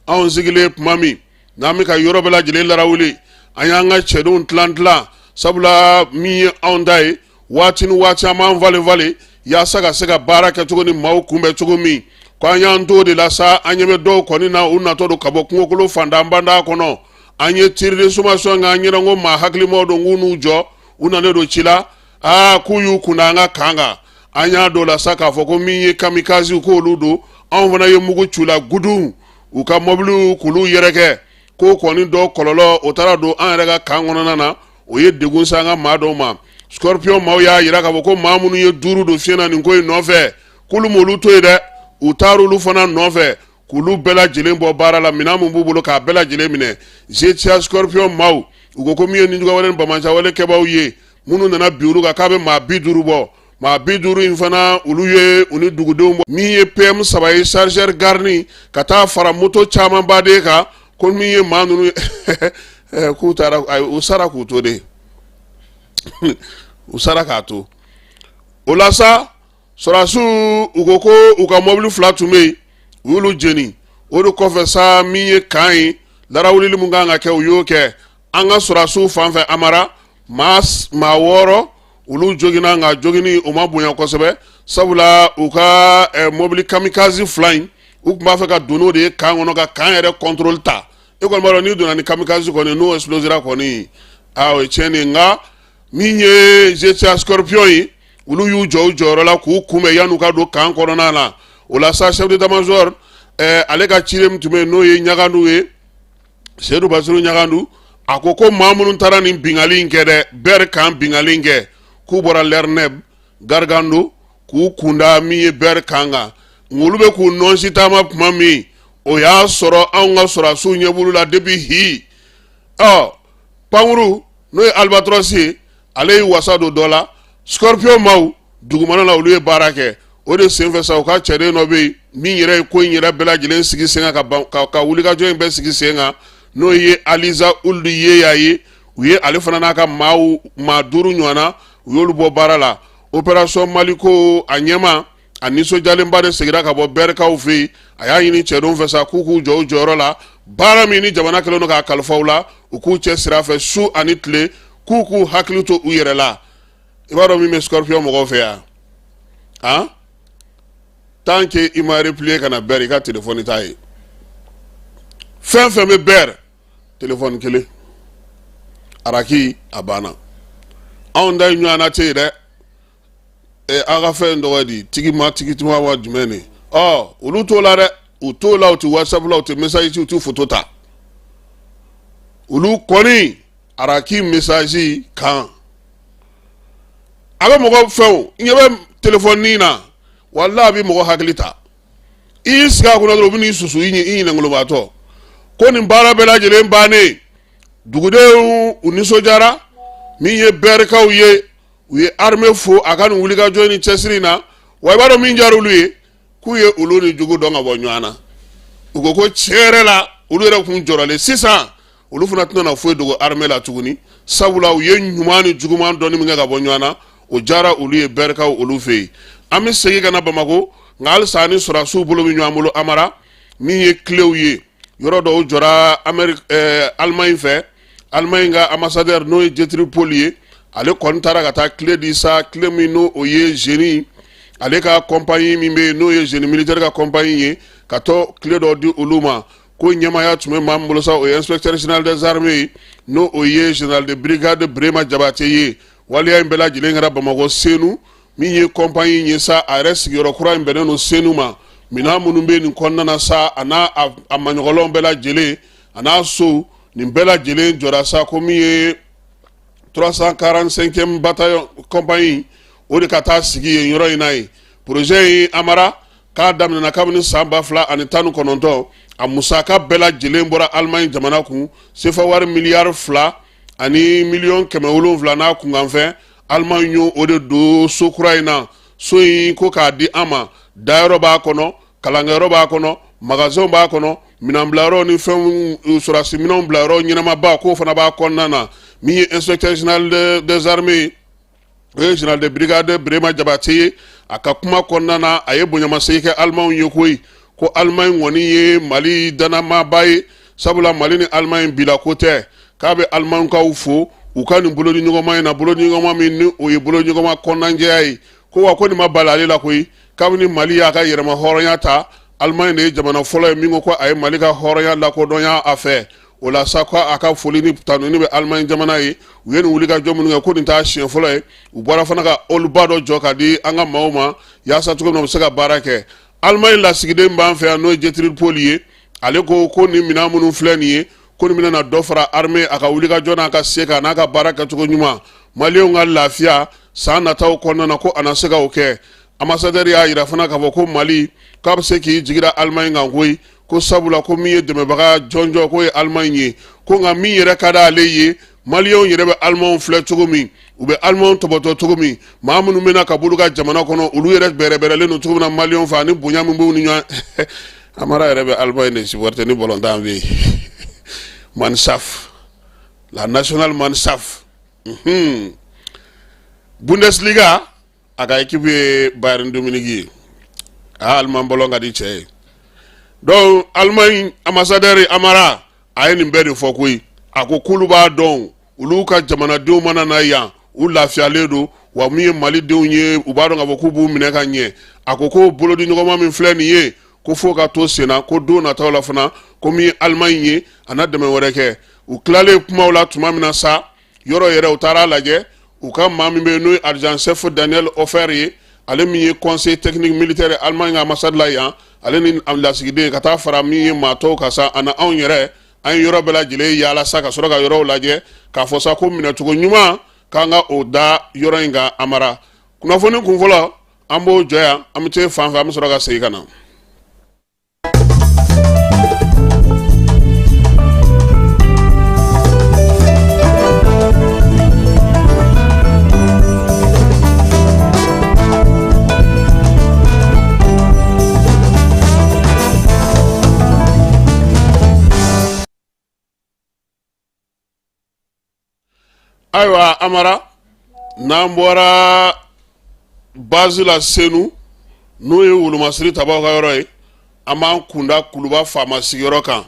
anw sigilen tuma min n'an bɛ ka yɔrɔ bɛɛ lajɛlen larawuli, an y'an ka cɛdenw tilan tilan, sabula min ye anw ta ye, waati ni waati an b'an falen falen yaasa ka se ka baara kɛ cogo ni maaw kunbɛn cogo min. Ko an y'an to de la sa, an ɲɛ bɛ dɔw kɔni na, u natɔ don ka bɔ kungokolo fantan banda kɔnɔ. An ye tir de sommation kɛ, an ɲɛna ko maa hakilimaw don, k'u n'u jɔ, u nanen don ci la. Aa, k'u y'u kunda an ka camp kan. An y'a dɔn la sa k'a fɔ ko min ye kamikaze, k'olu don. Anw fana ye mugu c'u la gudun, u ka mɔbiliw k'olu yɛrɛkɛ. Ko kɔni dɔ kɔlɔlɔ, o taara don an yɛrɛ ka camp kɔnɔna na, o ye degun se an ka maa dɔw ma. Scorpion maaw y'a jira k'a fɔ ko maa minnu ye duuru don fiɲɛ na nin ko in nɔfɛ, k'olu m'olu to yen dɛ, u taar'olu fana nɔfɛ k'olu bɛɛ lajɛlen bɔ baara la, minɛn min b'u bolo k'a bɛɛ lajɛlen minɛ. GIA Scorpion maaw, u ko ko min ye nijuguwale ni banbaanciwale kɛbaaw ye minnu nana bin olu kan, k'a bɛ maa 50 bɔ. Maa 50 in fana, olu ye u ni dugudenw bɔ. Min ye PM 3 ye chargeur garni ka taa fara moto camanba de kan, ko min ye maa ninnu k'u taara, u sara k'u to de, u sara k'a to. O la sa, sɔrɔdasiw, u ko ko u ka mɔbili 2 tun bɛ yen, u y'olu jeni. O de kɔfɛ sa, min ye camp ye, larawulili min kan ka kɛ, u y'o kɛ. An ka sɔrɔdasiw fan fɛ, Amara, maa 6 olu joginna, nka jogini o ma bonya kosɛbɛ, sabula u ka mɔbili kamikaze 2 in, u tun b'a fɛ ka don n'o de ye camp kɔnɔ ka camp yɛrɛ contrôle ta. E kɔni b'a dɔn, n'i donna ni kamikaze kɔni, n'o explosera kɔni, aa, o ye tiɲɛni ye. Nka min ye GIA Scorpion ye, olu y'u jɔ u jɔyɔrɔ la k'u kunbɛn yan'u ka don camp kɔnɔna na. O la sa, chef d'état-major ale ka ciden min tun bɛ yen, n'o ye Ɲagandu ye, Seyidu Basiru Ɲagandu, a ko ko maa minnu taara nin binkanni in kɛ dɛ, Ber camp binkanni in kɛ, k'u bɔra Lɛrinɛb Garigando k'u kunda min ye Ber camp kan. Olu bɛ k'u nɔnsi taama tuma min, o y'a sɔrɔ anw ka sɔrɔdasiw ɲɛ b'olu la depuis hi. Ɔ pankuru, n'o ye Albatros ye, ale y'i wasa don dɔ la. Scorpion maaw dugumana la, olu ye baara kɛ. O de senfɛ sa, u ka cɛden dɔ bɛ yen min yɛrɛ ye ko in yɛrɛ bɛɛ lajɛlen sigi sen kan, ka wulikajɔ in bɛɛ sigi sen kan, n'o ye Aliza Ulu Yeya ye. U ye ale fana n'a ka maaw, maa 5 ɲɔgɔn na, u y'olu bɔ baara la. Opération Maliko, a ɲɛma, a nisɔndiyalenba de seginna ka bɔ Bɛrikaw fɛ yen. A y'a ɲini cɛdenw fɛ sa k'u k'u jɔ u jɔyɔrɔ la, baara min ni jamana kɛlen don k'a kalifa u la, u k'u cɛ sira fɛ su ani tile, k'u k'u hakili to u yɛrɛ la. I b'a dɔn min bɛ Scorpion mɔgɔw fɛ yan, han, tant que i ma replier ka na Bɛri, i ka telefɔni t'a ye. Fɛn fɛn bɛ Bɛri, telefɔni kelen araki a banna. Anw ta in ɲɔgɔnna tɛ yen dɛ. Aw ka fɛn tɔgɔ di, tigima tigitima wa jumɛn de? Ɔ olu t'o la dɛ, u t'o la, u tɛ WhatsApp la, u tɛ message ci, u tɛ photo ta. Olu kɔni araki message kan a bɛ mɔgɔ fɛnw ɲɛ bɛ telefɔni na, wala a bɛ mɔgɔ hakili ta. I y'i sigi a kunna dɔrɔn, u bɛ n'i susu i ɲinɛngolobaatɔ. Ko nin baara bɛɛ lajɛlen bannen, dugudenw u nisɔndiyara. Min ye Bɛrikaw ye, u ye armée fo a ka nin wulikajɔ ni cɛsiri na. Wa i b'a dɔn min diyara olu ye, k'u ye olu ni jugu dɔn ka bɔ ɲɔgɔn na. U ko ko tiɲɛ yɛrɛ la, olu yɛrɛ kun jɔrɔlen, sisan olu fana tɛna foyi dogo armée la tuguni, sabula u ye ɲuman ni juguman dɔnni min kɛ ka bɔ ɲɔgɔn na, o diyara olu ye Bɛrikaw olu fɛ yen. An bɛ segin ka na Bamakɔ, nka halisa ani sɔrɔdasiw bolo bɛ ɲɔgɔn bolo. Amara, min ye kilew ye, yɔrɔ dɔw jɔra Allemagne fɛ. Allemagne ka ambassadeur, n'o ye Dietrich Pohl ye, ale kɔni taara ka taa clé di sa, clé min n'o o ye génie, ale ka compagnie min bɛ yen, n'o ye génie militaire ka compagnie ye, ka tɔ clé dɔ di olu ma. Ko ɲɛmaaya tun bɛ maa min bolo sa, o ye inspecteur général des armées ye, n'o o ye général de brigade Birema Jabate ye. Waleya in bɛɛ lajɛlen kɛra Bamakɔ Senu. Min ye compagnie ye sa, a yɛrɛ sigiyɔrɔ kura in bɛnnen don Senu ma. Minɛn minnu bɛ nin kɔnɔna na sa, a n'a a maɲɔgɔnlɔnw bɛɛ lajɛlen, a n'a sow, nin bɛɛ lajɛlen jɔra sa. Ko min ye 345e bataillon compagnie, o de ka taa sigi yen yɔrɔ in na yen. Projet in, Amara, k'a daminɛna kabini san 2019. A musaka bɛɛ lajɛlen bɔra Allemagne jamana kun, sefa wari miliyari 2 ani miliyɔn 700 n'a kunkanfɛn. Allemagne y'o o de don so kura in na. So in ko k'a di an ma, dayɔrɔ b'a kɔnɔ, kalankɛyɔrɔ b'a kɔnɔ, magasinw b'a kɔnɔ, minɛnbilayɔrɔ ni fɛnw, sɔrɔdasi minɛnw bilayɔrɔ ɲɛnamaba, k'o fana b'a kɔnɔna na. Min ye inspecteur général des armées, o ye général de brigade Birema Jabate ye, a ka kuma kɔnɔna na, a ye bonyamasegin kɛ Alimanw ye koyi, ko Alimaɲi kɔni ye Mali dannamaaba ye, sabula Mali ni Alimaɲi bila ko tɛ. K'a bɛ Alimankaw fo u ka nin bolodiɲɔgɔnma in na, bolodiɲɔgɔnma min ni o ye bolodiɲɔgɔnma kɔnɔnajɛya ye. Ko wa ko nin ma bali ale la koyi, kabini Mali y'a ka yɛrɛma hɔrɔnya ta, Alimaɲi de ye jamana fɔlɔ ye min ko ko a ye Mali ka hɔrɔnya lakodɔnya a fɛ. O la sa, ko a ka foli ni tanuni bɛ Alimaɲi jamana ye. U ye nin wulikajɔ minnu kɛ, ko nin t'a siɲɛ fɔlɔ ye. U bɔra fana ka oluba dɔ jɔ ka di an ka maaw ma, yaasa cogo min na u bɛ se ka baara kɛ. Alimaɲi lasigiden b'an fɛ yan, n'o ye Dietrich Pohl ye, ale ko ko nin minɛn minnu filɛ nin ye, ko nin bɛna dɔ fara armée a ka wulikajɔ n'a ka se kan, n'a ka baara kɛcogo ɲuman. Maliyɛnw ka lafiya san nataw kɔnɔna na, ko a na se ka o kɛ. Ambassadeur y'a yira fana k'a fɔ ko Mali k'a bɛ se k'i jigi da Allemagne kan koyi, ko sabula ko min ye dɛmɛbaga jɔnjɔn k'o ye Allemagne ye, ko nka min yɛrɛ ka d'ale ye, Maliyɛnw yɛrɛ bɛ Allemagne filɛ cogo min, u bɛ Allemagne tɔbɔtɔ cogo min, maa minnu bɛna ka b'olu ka jamana kɔnɔ, olu yɛrɛ bɛrɛbɛrɛlen don cogo min na Maliyɛnw fɛ, ani bonya min b'u ni ɲɔgɔn. Amara yɛrɛ bɛ Allemagne de supporter ni balontan bɛ yen. Mannschaft, la nationale Mannschaft. Bundesliga, a ka équipe ye Bayern de Munich ye. A Allemagne ballon ka di cɛ ye. Donc Allemagne ambassadeur Amara, a ye nin bɛɛ de fɔ koyi. A ko k'olu b'a dɔn, olu ka jamanadenw mana na yan, u lafiyalen don, wa min ye Malidenw ye, u b'a dɔn k'a fɔ k'u b'u minɛ ka ɲɛ. A ko ko bolodiɲɔgɔnma min filɛ nin ye, ko fo ka to senna, ko don nataw la fana, ko min ye Allemagne ye, a na dɛmɛ wɛrɛ kɛ. U tilalen kumaw la tuma min na sa, yɔrɔ yɛrɛ, u taara lajɛ, u ka maa min bɛ yen n'o ye adjudant chef Daniel Hofer ye, ale min ye conseil technique militaire Allemagne ka ambassade la yan, ale ni lasigiden ka taa fara min ye maa tɔw kan sa, ani anw yɛrɛ, an ye yɔrɔ bɛɛ lajɛlen yaala sa, ka sɔrɔ ka yɔrɔw lajɛ, k'a fɔ sa ko minɛcogo ɲuman k'an ka o da yɔrɔ in kan. Amara, kunnafoni kunfɔlɔ, an b'o jɔ yan, an bɛ taa fan fɛ, an bɛ sɔrɔ ka segin ka na. Ayiwa Amara, n'an bɔra base la Senu, n'o ye wolomasiri tabaw ka yɔrɔ ye, an b'an kunda Kuluba faama sigiyɔrɔ kan.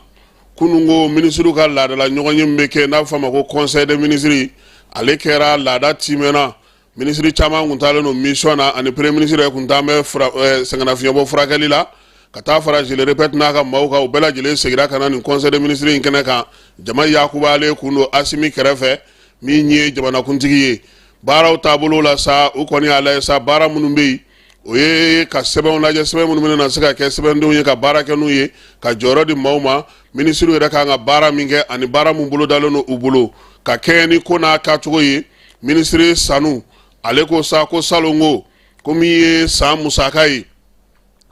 Kununko minisiriw ka laadala ɲɔgɔnye min bɛ kɛ, n'a bɛ f'a ma ko conseil des ministres, ale kɛra laada timɛna. Minisiri caman kun taalen don mission na, ani premier ministre yɛrɛ kun taa bɛ sɛgɛnnafiɲɛbɔ furakɛli la, ka taa fara je le répète n'a ka maaw kan. U bɛɛ lajɛlen seginna ka na nin conseil des ministres in kɛnɛ kan. Jama yakubalen kun don Asimi kɛrɛfɛ, min ye jamanakuntigi ye. Baaraw taabolo la sa, u kɔni y'a lajɛ sa, baara minnu bɛ yen, o ye ka sɛbɛnw lajɛ, sɛbɛn minnu bɛna se ka kɛ sɛbɛndenw ye ka baara kɛ n'u ye, ka jɔyɔrɔ di maaw ma, minisiriw yɛrɛ kan ka baara min kɛ ani baara min bolodalen don u bolo ka kɛɲɛ ni ko n'a kɛcogo ye. Minisiri Sanu, ale ko sa ko salon ko ko min ye san musaka ye,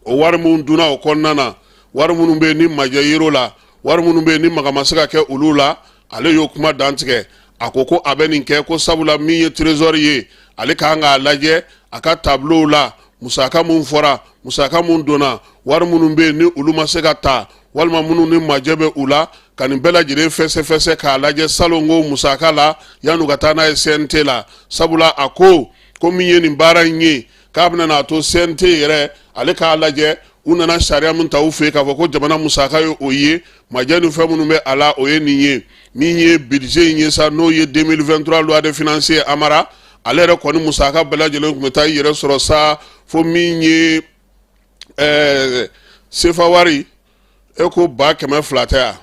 o wari minnu dunna o kɔnɔna na, wari minnu bɛ yen ni majɛ yer'o la, wari minnu bɛ yen ni maga ma se ka kɛ olu la, ale y'o kuma dantigɛ. A ko ko a bɛ nin kɛ ko sabula min ye trésor ye, ale kan k'a lajɛ a ka tableau la, musaka mun fɔra, musaka mun donna, wari minnu bɛ yen ni olu ma se ka ta, walima minnu ni majɛ bɛ u la, ka nin bɛɛ lajɛlen fɛsɛfɛsɛ k'a lajɛ salon ko musaka la, yan'u ka taa n'a ye CNT la. Sabula a ko ko min ye nin baara in ye, k'a bɛna n'a to CNT yɛrɛ, ale k'a lajɛ, u nana sariya min ta u fɛ yen k'a fɔ ko jamana musaka ye o ye, majɛ ni fɛn minnu bɛ a la, o ye nin ye. Min ye budget in ye sa, n'o ye 2023 loi de finances ye, Amara, ale yɛrɛ kɔni musaka bɛɛ lajɛlen tun bɛ taa i yɛrɛ sɔrɔ sa fo min ye sefa wari e ko 200,000 tɛ yan,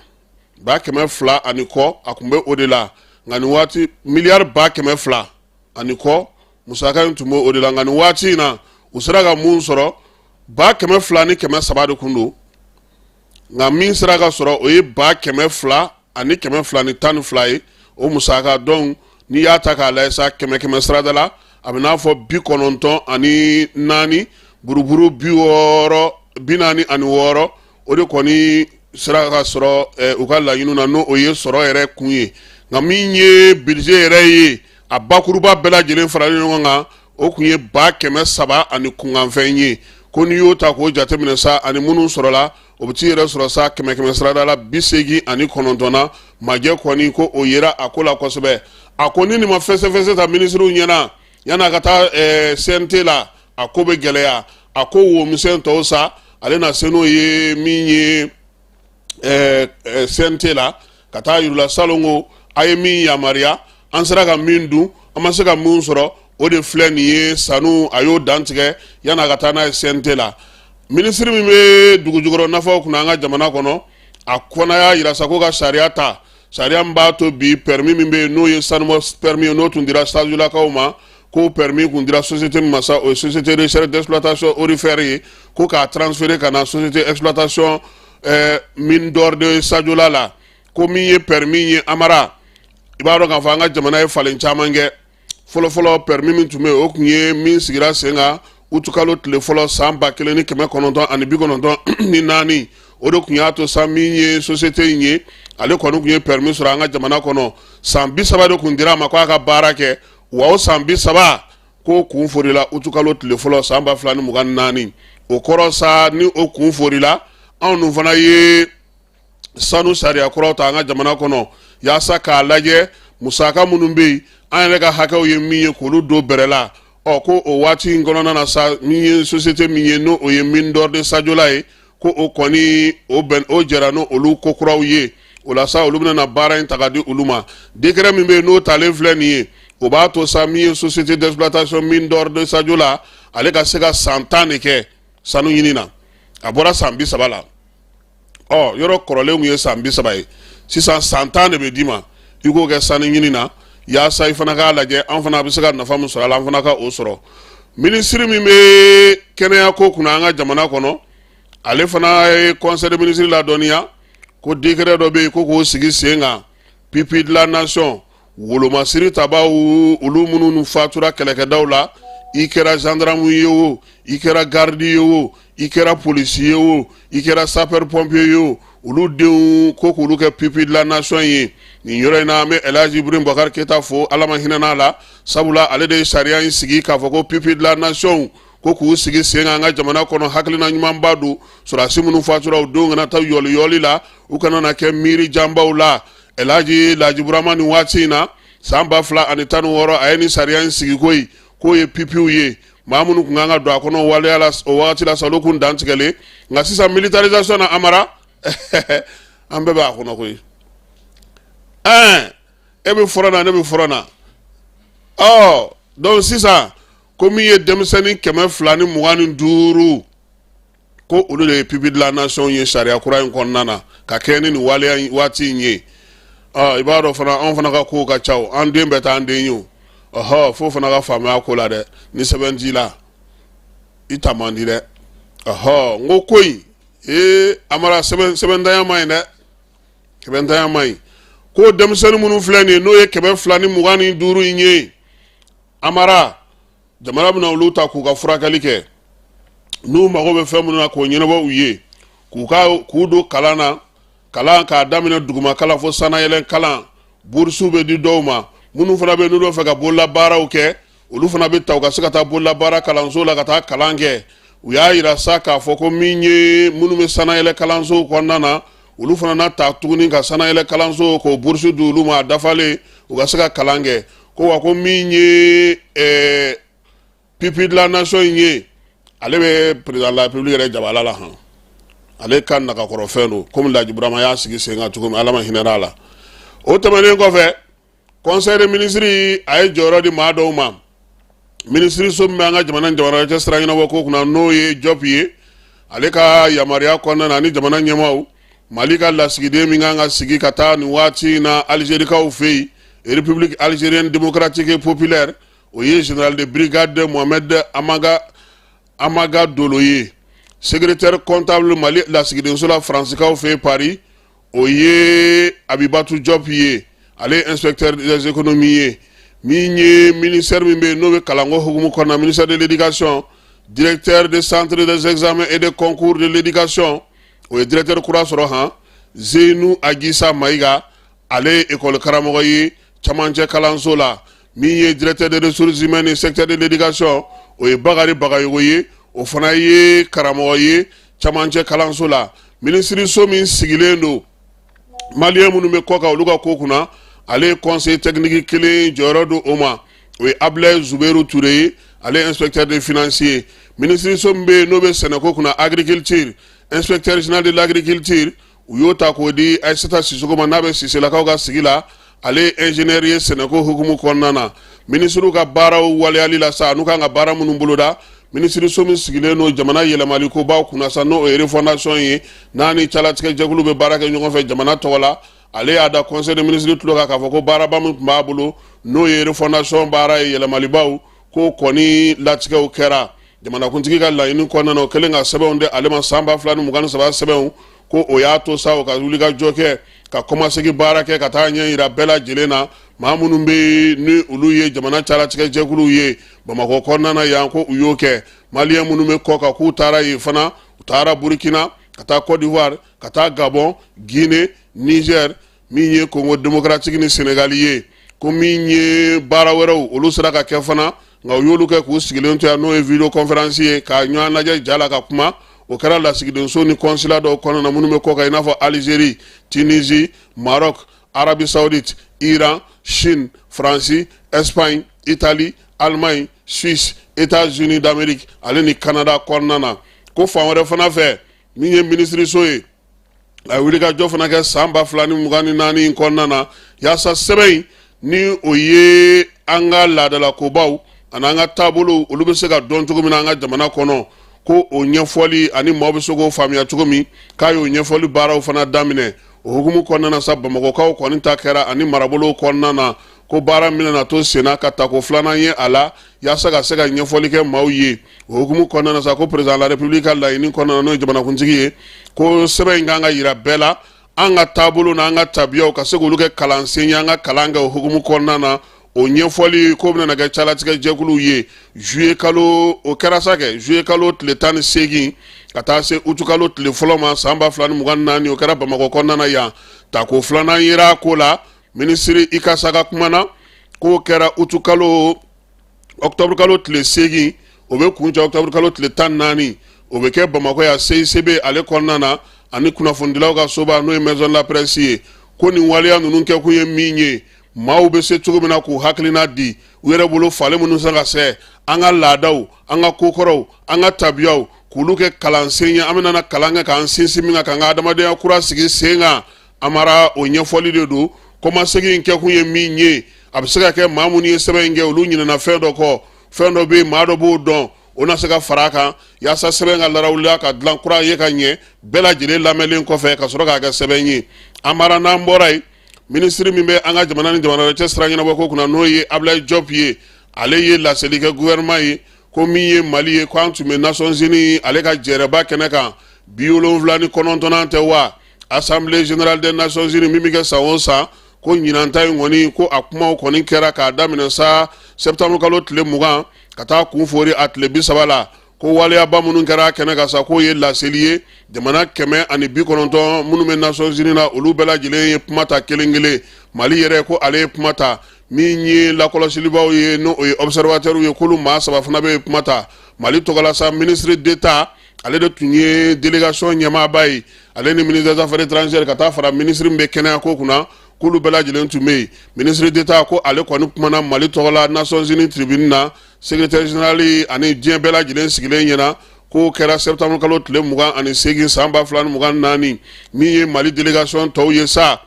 200,000 ani kɔ, a tun bɛ o de la. Nka nin waati, miliyari 200,000 ani kɔ musaka in tun bɛ o de la. Nka nin waati in na, u sera ka mun sɔrɔ? 202,300 de kun don, nka min sera ka sɔrɔ, o ye 202,212 ye o musaka. Donc n'i y'a ta k'a lajɛ sa, kɛmɛ kɛmɛ sarada la, a bɛ n'a fɔ 94 buruburu 60 46, o de kɔni sera ka sɔrɔ u ka laɲini na, n'o ye sɔrɔ yɛrɛ kun ye. Nka min ye budget yɛrɛ ye, a bakuruba bɛɛ lajɛlen faralen ɲɔgɔn kan, o kun ye 300 ani kunkanfɛn ye. Ko n'i y'o ta k'o jateminɛ sa, ani minnu sɔrɔla, o bɛ t'i yɛrɛ sɔrɔ sa kɛmɛ kɛmɛ sarada la 89 na. Majɛ kɔni ko o yera a ko la kosɛbɛ. A ko ni nin ma fɛsɛfɛsɛ ta minisiriw ɲɛna yan'a ka taa CNT la, a ko bɛ gɛlɛya. A ko wo misɛn tɔw sa, ale na se n'o ye min ye CNT la, ka taa yir'u la salon ko a ye min yamaruya, an sera ka min dun, an ma se ka min sɔrɔ, o de filɛ nin ye. Sanu, a y'o dantigɛ yan'a ka taa n'a ye CNT la. Minisiri min bɛ dugujukɔrɔ nafaw kunna an ka jamana kɔnɔ, a fana y'a yira sa ko ka sariya ta, sariya min b'a to bi permis min bɛ yen, n'o ye sanubɔ permis ye, n'o tun dira Sajolakaw ma, ko permis kun dira société min ma sa, o ye société recherche d'exploitation aurifère ye, ko k'a transférer ka na société exploitation mine d'or de Sajola la. Ko min ye permis ye, Amara, i b'a dɔn k'a fɔ an ka jamana ye falen caman kɛ. Fɔlɔfɔlɔ, permis min tun bɛ yen, o tun ye min sigira sen kan utukalo tile fɔlɔ san 1994. O de tun y'a to sa, min ye société in ye, ale kɔni tun ye permis sɔrɔ an ka jamana kɔnɔ. San 30 de tun dira a ma k'a ka baara kɛ. Wa o san 30 ko kun forila utukalo tile fɔlɔ san 2024. O kɔrɔ sa, ni o kun forila, anw dun fana ye sanu sariya kuraw ta an ka jamana kɔnɔ yaasa k'a lajɛ musaka minnu bɛ yen, an yɛrɛ ka hakɛw ye min ye, k'olu don bɛrɛ la. Ɔ, ko o waati in kɔnɔna na sa, min ye société min ye, n'o o ye mine d'or de Sadiola ye, ko o kɔni o bɛn o jɛra n'o olu ko kuraw ye. O la sa, olu bɛna na baara in ta ka di olu ma. Décret min bɛ yen, n'o talen filɛ nin ye, o b'a to sa, min ye société d'exploitation mine d'or de Sadiola, ale ka se ka san 10 de kɛ sanu ɲini na. A bɔra san 30 la. Ɔ, yɔrɔ kɔrɔlen tun ye san 30 ye, sisan san 10 de bɛ d'i ma i k'o kɛ sanu ɲini na, yaasa i fana k'a lajɛ an fana bɛ se ka nafa min sɔrɔ a la, an fana ka o sɔrɔ. Minisiri min bɛ kɛnɛya ko kunna an ka jamana kɔnɔ, ale fana ye conseil de ministre ladɔnniya ko décret dɔ bɛ yen ko k'o sigi sen kan, pupille de la nation, wolomasiri tabaw, olu minnu fatura kɛlɛkɛdaw la. I kɛra gendarme ye o, i kɛra garde ye o, i kɛra polisi ye o, i kɛra sapeur pompier ye o, olu denw ko k'olu kɛ pupille de la nation ye. Nin yɔrɔ in na, an bɛ Elhaji Ibrahim Boubacar Keita fo, Ala ma hinɛ n'a la, sabula ale de ye sariya in sigi k'a fɔ ko pupille de la nation ko k'u sigi sen kan an ka jamana kɔnɔ. Hakilina ɲumanba don. Sɔrɔdasi minnu fatura, u denw kana taa yɔli yɔli la, u kana na kɛ miiri janbaw la. Elhaji Laji Burama, nin waati in na, san 2016, a ye nin sariya in sigi koyi, k'o ye pupillew ye. Maa minnu tun kan ka don a kɔnɔ waleya la o wagati la sa, olu kun dantigɛlen. Nka sisan, militarisation na, Amara, an bɛɛ b'a kɔnɔ koyi. Ɛɛ, e bɛ front na, ne bɛ front na. Ɔ, donc sisan ko min ye denmisɛnnin 225, ko olu de ye pupille de la nation ye sariya kura in kɔnɔna na, ka kɛ ni nin waleya waati in ye. Ɔ, i b'a dɔn fana, anw fana ka kow ka ca o, an den bɛɛ t'an den ye o. Ɔhɔ, f'o fana ka faamuya ko la dɛ. Ni sɛbɛn t'i la, i ta man di dɛ. Ɔhɔ, n ko ko in ee, Amara, sɛbɛntanya man ɲi dɛ, sɛbɛntanya man ɲi. Ko denmisɛnnin minnu filɛ nin ye, n'o ye 225 in ye, Amara, jamana bɛna olu ta k'u ka furakɛli kɛ, n'u mago bɛ fɛn minnu na k'o ɲɛnabɔ u ye, k'u ka k'u don kalan na, kalan k'a daminɛ duguma kalan fo sannayɛlɛn kalan. Burusiw bɛ di dɔw ma. Minnu fana bɛ yen n'u b'a fɛ ka bololabaaraw kɛ, olu fana bɛ ta u ka se ka taa bololabaara kalanso la ka taa kalan kɛ. U y'a yira sa k'a fɔ ko min ye minnu bɛ sannayɛlɛ kalansow kɔnɔna na, olu fana na ta tuguni ka sannayɛlɛ kalanso k'o burusi di olu ma a dafalen, u ka se ka kalan kɛ. Ko wa, ko min ye pupille de la nation in ye, ale bɛ président de la république yɛrɛ jabala la han, ale ka nagakɔrɔfɛn don, komi Laji Burama y'a sigi sen kan cogo min, Ala ma hinɛ a la. O tɛmɛnen kɔfɛ, conseil des ministres a ye jɔyɔrɔ di maa dɔw ma. Minisiriso min bɛ an ka jamana ni jamana cɛ sira ɲɛnabɔ ko kunna, n'o ye Jɔp ye, ale ka yamaruya kɔnɔna na, ani jamana ɲɛmaaw, Mali ka lasigiden min kan ka sigi ka taa nin waati in na Alizerikaw fɛ yen, République algérienne démocratique et populaire, o ye général de brigade Mohamed Amaga Dolo ye. Secrétaire comptable Mali lasigidenso la Faransikaw fɛ yen Paris, o ye Abibatu Jɔp ye, ale ye inspecteur des économies ye. Min ye ministère min bɛ yen n'o bɛ kalanko hukumu kɔnɔna, ministère de l'éducation, directeur de centre des examens et des concours de l'éducation, o ye directeur kura sɔrɔ han, Zeyinu Agisa Mayiga, ale ye école karamɔgɔ ye camancɛ kalanso la. Min ye directeur des ressources humaines et secteur de l'éducation, o ye Bakari Bagayogo ye, o fana ye karamɔgɔ ye camancɛ kalanso la. Minisiriso min sigilen don maliyɛn minnu bɛ kɔ kan, olu ka ko kunna, ale ye conseiller technique kelen jɔyɔrɔ don o ma, o ye Ablaye Zuberu Ture ye, ale ye inspecteur des finances ye. Minisiriso min bɛ yen n'o bɛ sɛnɛko kunna, agriculture, inspecteur général de l'agriculture, u y'o ta k'o di Ayisata Sisoko ma, n'a bɛ Siselakaw ka sigi la, ale ye ingénieur ye sɛnɛko hukumu kɔnɔna na. Minisiriw ka baaraw waleyali la sa, n'u kan ka baara minnu boloda, minisiriso min sigilen don jamana yɛlɛmali kobaw kunna sa, n'o ye refondation ye, n'a ni calatigɛ jɛkulu bɛ baara kɛ ɲɔgɔn fɛ jamana tɔgɔ la, ale y'a da conseil des ministres tulo kan k'a fɔ ko baaraba min tun b'a bolo, n'o ye refondation baara ye, yɛlɛmalibaw ko kɔni latigɛw kɛra jamanakuntigi ka laɲini kɔnɔna na, o kɛlen ka sɛbɛnw di ale ma, san 2023 sɛbɛnw, ko o y'a to sa o ka wulikajɔ kɛ. ka kɔmasegin baara kɛ ka taa ɲɛ yira bɛɛ lajɛlen na. Maa minnu bɛ ni olu ye jamana calatigɛ jɛkuluw ye Bamakɔ kɔnɔna na yan, ko u y'o kɛ. Maliyɛn minnu bɛ kɔ kan, k'u taara yen fana, u taara Burukina, ka taa Côte d'Ivoire, ka taa Gabon, Guinée, Niger, min ye Congo démocratique ni Sénégal ye. Ko min ye baara wɛrɛw, olu sera ka kɛ fana, nka u y'olu kɛ k'u sigilen to yan, n'o ye vidéo conférence ye, ka ɲɔgɔn lajɛ ja la ka kuma. O kɛra lasigidenso ni consulat dɔw kɔnɔna na minnu bɛ kɔ kan, i n'a fɔ Algérie, Tunisie, Maroc, Arabie Saoudite, Iran, Chine, Faransi, Espagne, Italie, Allemagne, Suisse, États-Unis d'Amérique ale ni Canada kɔnɔna na. Ko fan wɛrɛ fana fɛ, min ye minisiriso ye, a ye wulikajɔ fana kɛ san 2024 in kɔnɔna na, yaasa sɛbɛn in, ni o ye an ka laadalakobaw ani an ka taabolow, olu bɛ se ka dɔn cogo min na an ka jamana kɔnɔ, ko o ɲɛfɔli ani maaw bɛ se k'o faamuya cogo min, k'a y'o ɲɛfɔli baaraw fana daminɛ. O hukumu kɔnɔna na sa, Bamakɔkaw kɔni ta kɛra ani marabolow kɔnɔna na, ko baara min na to senna ka tako filanan ye a la, yaasa ka se ka ɲɛfɔli kɛ maaw ye. O hukumu kɔnɔna na sa, ko président de la république ka laɲini kɔnɔna na, n'o ye jamanakuntigi ye, ko sɛbɛn in kan ka yira bɛɛ la, an ka taabolo n'an ka tabiyaw, ka se k'olu kɛ kalansen ye, an ka kalan kɛ o hukumu kɔnɔna na. O ɲɛfɔli ko bɛna kɛ calatigɛ jɛkuluw ye juillet kalo, o kɛra sa kɛ juillet kalo tile 18 ka taa se utu kalo tile fɔlɔ ma san 2024. O kɛra Bamakɔ kɔnɔna na yan. Tako filanan yera a ko la, minisiri Ikasa ka kuma na, k'o kɛra utu kalo, octobre kalo tile 8, o bɛ kuncɛ octobre kalo tile 14. O bɛ kɛ Bamakɔ yan CICB ale kɔnɔna na ani kunnafonidilaw ka soba, n'o ye maison de la presse ye. Ko nin waleya ninnu kɛkun ye min ye, maaw bɛ se cogo min na k'u hakilina di u yɛrɛ bolo, falen minnu se ka se an ka laadaw, an ka kokɔrɔw, an ka tabiyaw, k'olu kɛ kalansen ye, an bɛna kalan kɛ k'an sinsin min kan, k'an ka adamadenya kura sigi sen kan. Amara, o ɲɛfɔli de don. Kɔmasegin in kɛkun ye min ye, a bɛ se ka kɛ maa minnu ye sɛbɛn in kɛ, olu ɲinɛna fɛn dɔ kɔ, fɛn dɔ bɛ yen, maa dɔ b'o dɔn, o na se ka fara a kan, yaasa sɛbɛn ka larawuliya ka dilan kura ye ka ɲɛ, bɛɛ lajɛlen lamɛnlen kɔfɛ ka sɔrɔ k'a kɛ sɛbɛn ye. Amara, n'an bɔra yen, minisiri min bɛ an ka jamana ni jamana wɛrɛ cɛ sira ɲɛnabɔ ko kunna, n'o ye Ablaye Diop ye, ale ye laseli kɛ gouvernement ye, ko min ye Mali ye, ko an tun bɛ Nations Unies ale ka jɛrɛba kɛnɛ kan, 79nan tɛ wa, Assemblée générale des Nations Unies min bɛ kɛ san o san. Ko ɲinan ta in kɔni, ko a kumaw kɔni kɛra k'a daminɛ sa septembre kalo tile 20 ka taa kun fori a tile 30 la. Ko waleyaba minnu kɛra kɛnɛ kan sa, k'o ye laseli ye. Jamana 190 minnu bɛ Nations Unies na, olu bɛɛ lajɛlen ye kuma ta kelen kelen. Mali yɛrɛ, ko ale ye kuma ta. Min ye lakɔlɔsilibaw ye, n'o ye observateurs ye, k'olu maa saba fana bɛ kuma ta Mali tɔgɔ la sa. Ministre d'État, ale de tun ye délégation ɲɛmaaba ye, ale ni ministre des affaires étrangères, ka taa fara ministre min bɛ kɛnɛya ko kunna, k'olu bɛɛ lajɛlen tun bɛ yen. Ministre d'État, ko ale kɔni kumana Mali tɔgɔ la Nations Unies tribune na, secrétaire général ani diɲɛ bɛɛ lajɛlen sigilen ɲɛna. K'o kɛra septembre kalo tile 28 san 2024. Min ye Mali délégation tɔw ye sa,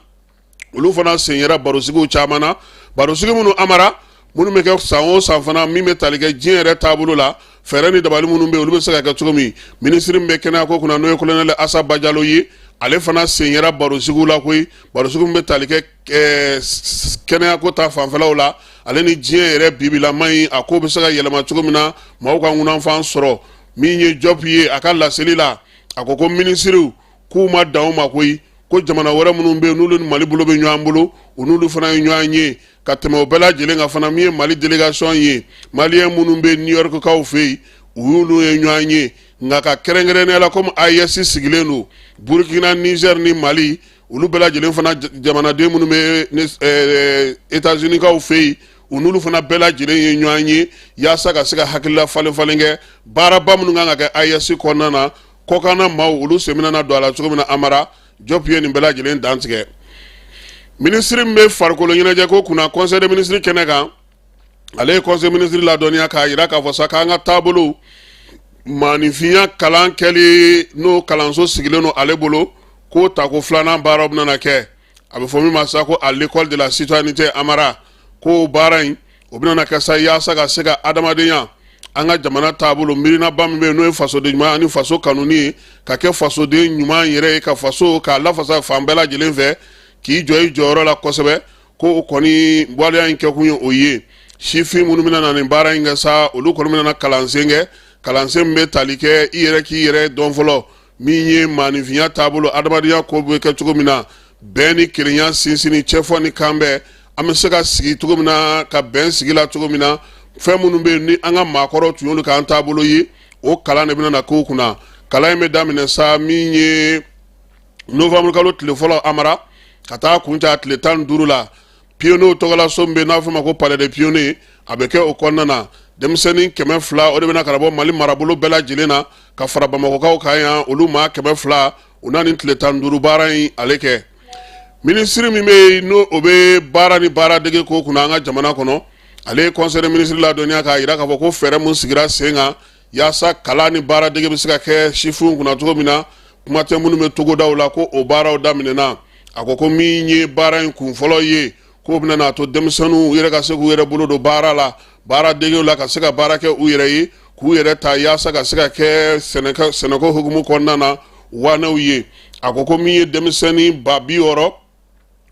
olu fana sen yera barosigiw caman na, barosigi minnu, Amara, minnu bɛ kɛ san o san fana, min bɛ tali kɛ diɲɛ yɛrɛ taabolo la, fɛɛrɛ ni dabali minnu bɛ yen, olu bɛ se ka kɛ cogo min. Minisiri min bɛ kɛnɛya ko kunna, n'o ye colonel Asa Bajalo ye, ale fana sen yera barosigiw la koyi, barosigi min bɛ tali kɛ kɛnɛya ko ta fanfɛlaw la, ale ni diɲɛ yɛrɛ bibilama in, a ko bɛ se ka yɛlɛma cogo min na, maaw ka ŋunanfan sɔrɔ. Min ye Diop ye, a ka laseli la, a ko ko minisiriw k'u ma dan o ma koyi, ko jamana wɛrɛ minnu bɛ yen, n'olu ni Mali bolo bɛ ɲɔgɔn bolo, u n'olu fana ye ɲɔgɔn ye. Ka tɛmɛ o bɛɛ lajɛlen kan fana, min ye Mali délégation ye, maliyɛn minnu bɛ New York kaw fɛ yen, u y'olu ye ɲɔgɔn ye. Nka ka kɛrɛnkɛrɛnnenya la, komi AES sigilen don Burkina, Niger ni Mali, olu bɛɛ lajɛlen fana jamanaden minnu bɛ États-Unis kaw fɛ yen, u n'olu fana bɛɛ lajɛlen ye ɲɔgɔn ye, yaasa ka se ka hakilila falen falen kɛ baaraba minnu kan ka kɛ AES kɔnɔna na, kɔkanna maaw, olu sen bɛna don a la cogo min na. Amara, Diop ye nin bɛɛ lajɛlen dantigɛ. Minisiri min bɛ farikolo ɲɛnajɛ ko kunna, conseil des ministres kɛnɛ kan, ale ye conseil ministre ladɔnniya k'a jira k'a fɔ sa k'an ka taabolo maaninfinya kalan kɛli, n'o kalanso sigilen don ale bolo, k'o tako filanan baaraw bɛna kɛ. A bɛ fɔ min ma sa ko à l'école de la citoyenneté. Amara, ko baara in, o bɛna kɛ sa yaasa ka se ka adamadenya, an ka jamana taabolo miirinaba min bɛ yen, n'o ye fasoden ɲuman ani faso kanuni ye, ka kɛ fasoden ɲuman yɛrɛ ye, ka faso k'a lafasa fan bɛɛ lajɛlen fɛ, k'i jɔ i jɔyɔrɔ la kosɛbɛ. Ko o kɔni waleya in kɛkun ye o ye. Sifin minnu bɛna na nin baara in kɛ sa, olu kɔni bɛna na kalansen kɛ, kalansen min bɛ tali kɛ i yɛrɛ k'i yɛrɛ dɔn fɔlɔ, min ye maaninfinya taabolo, adamadenya ko bɛ kɛ cogo min na. Bɛn ni kelenya sinsinni, cɛfɔ ni kanbɛn, an bɛ se ka sigi cogo min na, ka bɛn sigi la cogo min na, fɛn minnu bɛ yen ni an ka maakɔrɔw tun y'olu k'an taabolo ye, o kalan de bɛna na k'o kunna. Kalan in bɛ daminɛ sa min ye novembre kalo tile fɔlɔ, Amara, ka taa kuncɛ a tile 15 la. Pionniers tɔgɔlaso min bɛ n'a fɔ ma ko Palais des Pionniers, a bɛ kɛ o kɔnɔna na. Denmisɛnnin 200, o de bɛna ka bɔ Mali marabolo bɛɛ lajɛlen na, ka fara Bamakɔkaw kan yan, olu maa 200, u na nin tile 15 baara in ale kɛ. Minisiri min bɛ yen, n'o o bɛ baara ni baaradege ko kunna an ka jamana kɔnɔ, ale ye conseil des ministres ladɔnniya k'a jira k'a fɔ ko fɛɛrɛ mun sigira sen kan yaasa kalan ni baaradege bɛ se ka kɛ sifinw kunna cogo min na, kuma tɛ minnu bɛ togodaw la, ko o baaraw daminɛna. A ko ko min ye baara in kun fɔlɔ ye, k'o bɛna n'a to denmisɛnninw yɛrɛ ka se k'u yɛrɛ bolo don baara la, baaradegew la, ka se ka baara kɛ u yɛrɛ ye, k'u yɛrɛ ta, yaasa ka se ka kɛ sɛnɛko hukumu kɔnɔna na wanɛw ye. A ko ko min ye denmisɛnnin 60 000,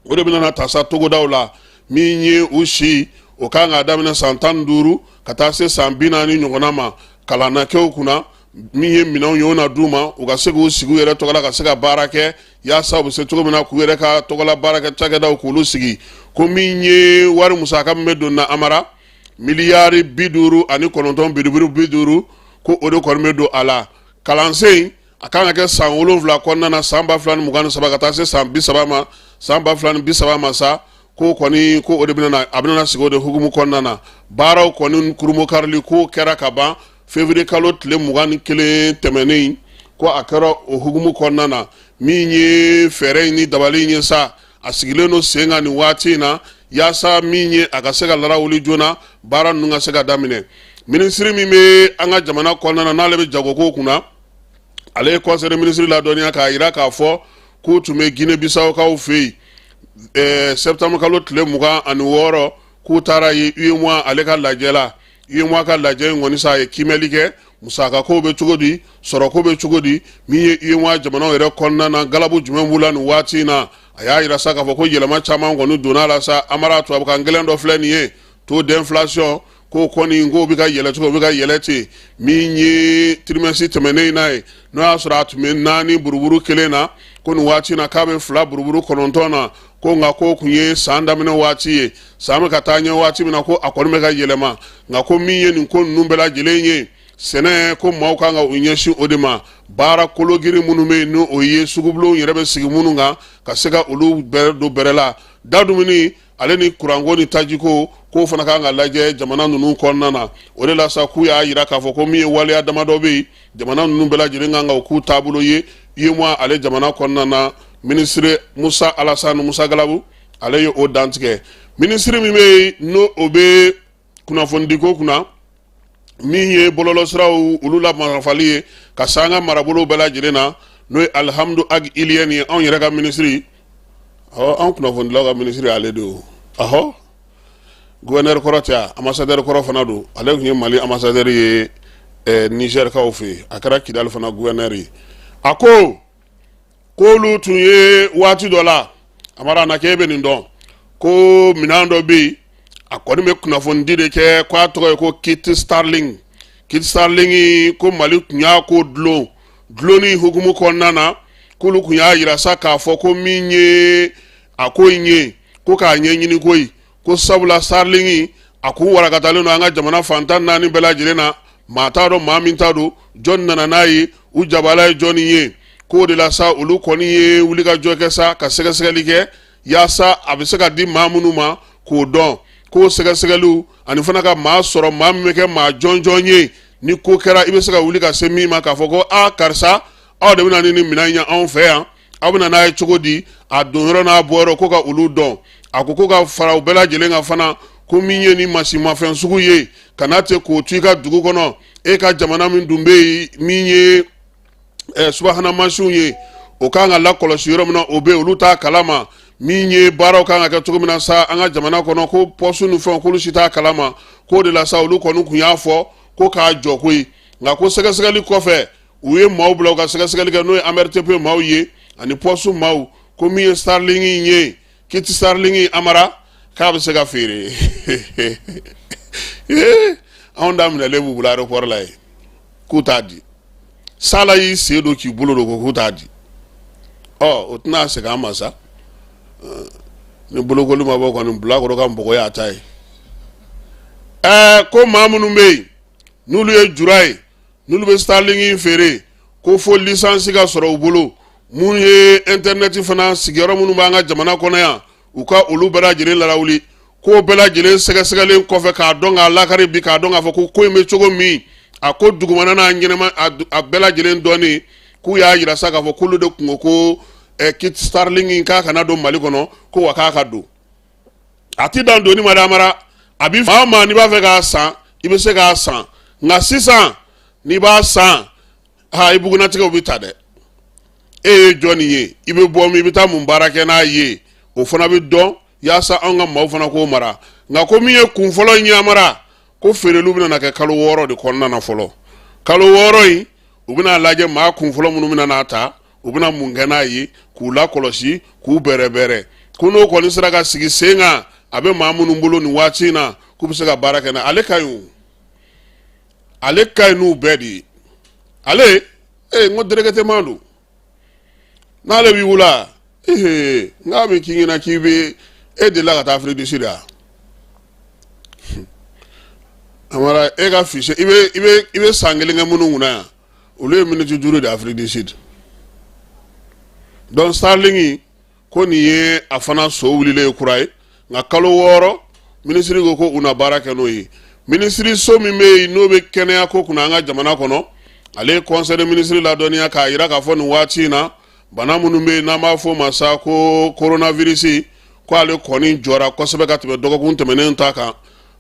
o de bɛna na ta sa togodaw la, min ye u si, o kan k'a daminɛ san 15 ka taa se san 40 ɲɔgɔnna ma. Kalan na kɛ u kunna, min ye minɛnw ye, o na d'u ma, u ka se k'u sigi u yɛrɛ tɔgɔ la, ka se ka baara kɛ, yaasa u bɛ se cogo min na k'u yɛrɛ ka tɔgɔla baara kɛ cakɛdaw k'olu sigi. Ko min ye wari musaka min bɛ don na, Amara, miliyari 59 biribiri 50, ko o de kɔni bɛ don a la. Kalansen a kan ka kɛ san 7 kɔnɔna na, san 2023 ka taa se san 30 ma, san 2030 ma sa. Ko kɔni ko o de bɛna, a bɛna sigi o de hukumu kɔnɔna na. Baaraw kɔni kurunbonkarili ko kɛra ka ban février kalo tile 21 tɛmɛnen. Ko a kɛra o hukumu kɔnɔna na. Min ye fɛɛrɛ in ni dabali in ye sa, a sigilen don sen kan nin waati in na, yaasa min ye a ka se ka larawuli joona, baara ninnu ka se ka daminɛ. Minisiri min bɛ an ka jamana kɔnɔna na, n'ale bɛ jagoko kunna, ale ye conseil des ministres ladɔnniya k'a jira k'a fɔ k'u tun bɛ Guinée Bissau-kaw fɛ yen septembre kalo tile 26, k'u taara ye UEMOA ale ka lajɛ la. UEMOA ka lajɛ in kɔni sa, a ye kiimɛli kɛ musakako bɛ cogo di, sɔrɔko bɛ cogo di, min ye UEMOA jamanaw yɛrɛ kɔnɔna na, galabu jumɛn b'u la nin waati in na. A y'a jira sa k'a fɔ ko yɛlɛma caman kɔni donna a la sa, Amara. Tubabukan gɛlɛn dɔ filɛ nin ye, taux d'inflation, ko kɔni k'o bɛ ka yɛlɛ cogo, o bɛ ka yɛlɛ ten. Min ye trimestre tɛmɛnen in na ye, n'o y'a sɔrɔ a tun bɛ 4.1 na, ko nin waati na k'a bɛ 2.9 na. Ko nka k'o kun ye san daminɛ waati ye, san bɛ ka taa ɲɛ waati min na, ko a kɔni bɛ ka yɛlɛma. Nka ko min ye nin ko ninnu bɛɛ lajɛlen ye, sɛnɛ, ko maaw kan ka u ɲɛsin o de ma. Baara kologirin minnu bɛ yen, n'o o ye sugubulonw yɛrɛ bɛ sigi minnu kan, ka se ka olu bɛrɛ don bɛrɛ la. Da dumuni ale ni kuranko ni tajiko, k'o fana kan ka lajɛ jamana ninnu kɔnɔna na. O de la sa, k'u y'a jira k'a fɔ ko min ye waleya damadɔ bɛ yen, jamana ninnu bɛɛ lajɛlen kan ka u k'u taabolo ye UEMOA ale jamana kɔnɔna na. Minisiri Musa Alasani Musa Galabu, ale ye o dantigɛ. Minisiri min bɛ yen, n'o o bɛ kunnafonidiko kunna, min ye bɔlɔlɔsiraw olu la marafali ye ka se an ka marabolo bɛɛ lajɛlen na, n'o ye Alihamudu Agi Iliyɛni ye, anw yɛrɛ ka minisiri, ɔ anw kunnafonidilaw ka minisiri ale don. Ɔhɔ, gouverneur kɔrɔ tɛ a, ambassadeur kɔrɔ fana don. Ale tun ye Mali ambassadeur ye Nizɛrikaw fɛ yen, a kɛra Kidali fana gouverneur ye. A ko k'olu tun ye waati dɔ la, Amara, na k'e bɛ nin dɔn, ko minɛn dɔ bɛ yen, a kɔni bɛ kunnafonidi de kɛ, k'a tɔgɔ ye ko kit Starlink. Kit Starlink, ko Mali tun y'a ko dulon. Dulonni hukumu kɔnɔna na, k'olu tun y'a jira sa k'a fɔ ko min ye a ko in ye, ko k'a ɲɛɲini koyi, ko sabula Starlink a kun warakatalen don an ka jamana fan 14 bɛɛ lajɛlen na, maa t'a dɔn maa min ta don, jɔn nana n'a ye, u jabala ye jɔnni ye. K'o de la sa, olu kɔni ye wulikajɔ kɛ sa ka sɛgɛsɛgɛli kɛ yaasa a bɛ se ka di maa minnu ma k'o dɔn. K'o sɛgɛsɛgɛliw ani fana ka maa sɔrɔ, maa min bɛ kɛ maa jɔnjɔn ye, ni ko kɛra i bɛ se ka wuli ka se min ma k'a fɔ ko aa karisa, aw de bɛna ni nin minɛn in ye anw fɛ yan, aw bɛna n'a ye cogo di, a don yɔrɔ n'a bɔ yɔrɔ, ko ka olu dɔn. A ko ko ka fara u bɛɛ lajɛlen kan fana, ko min ye ni masimafɛn sugu ye, kana ten k'o to i ka dugu kɔnɔ, e ka jamana min dun bɛ yen, min ye subahana mansinw ye, o kan ka lakɔlɔsi yɔrɔ min na, o bɛ yen, olu t'a kalama. Min ye baaraw kan ka kɛ cogo min na sa an ka jamana kɔnɔ, ko pɔsu ni fɛnw, k'olu si t'a kalama. K'o de la sa, olu kɔni tun y'a fɔ ko k'a jɔ koyi. Nka ko sɛgɛsɛgɛli kɔfɛ, u ye maaw bila u ka sɛgɛsɛgɛli kɛ, n'o ye AMRTP maaw ye ani pɔsu maaw, ko min ye Starlink ye, kit Starlink, Amara, k'a bɛ se ka feere. Anw da minɛlen b'u bolo aéroport la yen k'u t'a di. Sala y'i sen don k'i bolo don ko k'u t'a di. Ɔ o tɛna segin an ma sa. Ni bolokoli ma bɔ kɔni, bilakoro ka npogo y'a ta ye. Ɛɛ, ko maa minnu bɛ yen n'olu ye jura ye, n'olu bɛ Starlink feere, ko fo licence ka sɔrɔ u bolo. Mun ye internet fana sigiyɔrɔ minnu b'an ka jamana kɔnɔ yan, u ka olu bɛɛ lajɛlen larawuli. K'o bɛɛ lajɛlen sɛgɛsɛgɛlen kɔfɛ, k'a dɔn k'a lakari bi, k'a dɔn k'a fɔ ko ko in bɛ cogo min, a ko dugumana n'a ɲɛnɛma a bɛɛ lajɛlen dɔɔni, k'u y'a yira sa k'a fɔ k'olu de kun ko ko kit Starlink k'a kana don Mali kɔnɔ, ko wa k'a ka don. A ti dan donni ma dɛ, Amara. A bi maa o maa n'i b'a fɛ k'a san, i bɛ se k'a san, nka sisan n'i b'a san, ha, i bugunatigɛw bɛ ta dɛ. E ye jɔnni ye? I bɛ bɔ min? I bɛ taa mun baara kɛ n'a ye? O fana bɛ dɔn yaasa anw ka maaw fana k'o mara. Nka ko min ye kun fɔlɔ in ye, Amara, ko feereliw bɛna na kɛ kalo 6 de kɔnɔna na fɔlɔ. Kalo 6 in, u bɛna lajɛ maa kun fɔlɔ minnu bɛna n'a ta, u bɛna mun kɛ n'a ye, k'u lakɔlɔsi, k'u bɛrɛbɛrɛ. Ko n'o kɔni sera ka sigi sen kan, a bɛ maa minnu bolo nin waati in na, k'u bɛ se ka baara kɛ n'a ale ka ɲi. O ale ka ɲi n'u bɛɛ de ye. Ale ee, n ko directement don n'ale b'i wula. Ehe, n k'a bɛ k'i ɲɛna k'i bɛ e delila ka taa Afrique du Sud wa? Amara, e ka fiche, i bɛ san 1 kɛ minnu kunna yan, olu ye miniti 5 de Afrique du Sud. Donc Starlink ko nin ye a fana so wulilen ye kura ye, nka kalo 6, minisiri ko ko u na baara kɛ n'o ye. Minisiri so min bɛ yen n'o bɛ kɛnɛya ko kunna an ka jamana kɔnɔ, ale ye conseil des ministres ladɔnniya k'a yira k'a fɔ nin waati in na, bana minnu bɛ yen n'an b'a fɔ o ma sa ko coronavirus, ko ale kɔni jɔra kosɛbɛ ka tɛmɛ dɔgɔkun tɛmɛnen ta kan.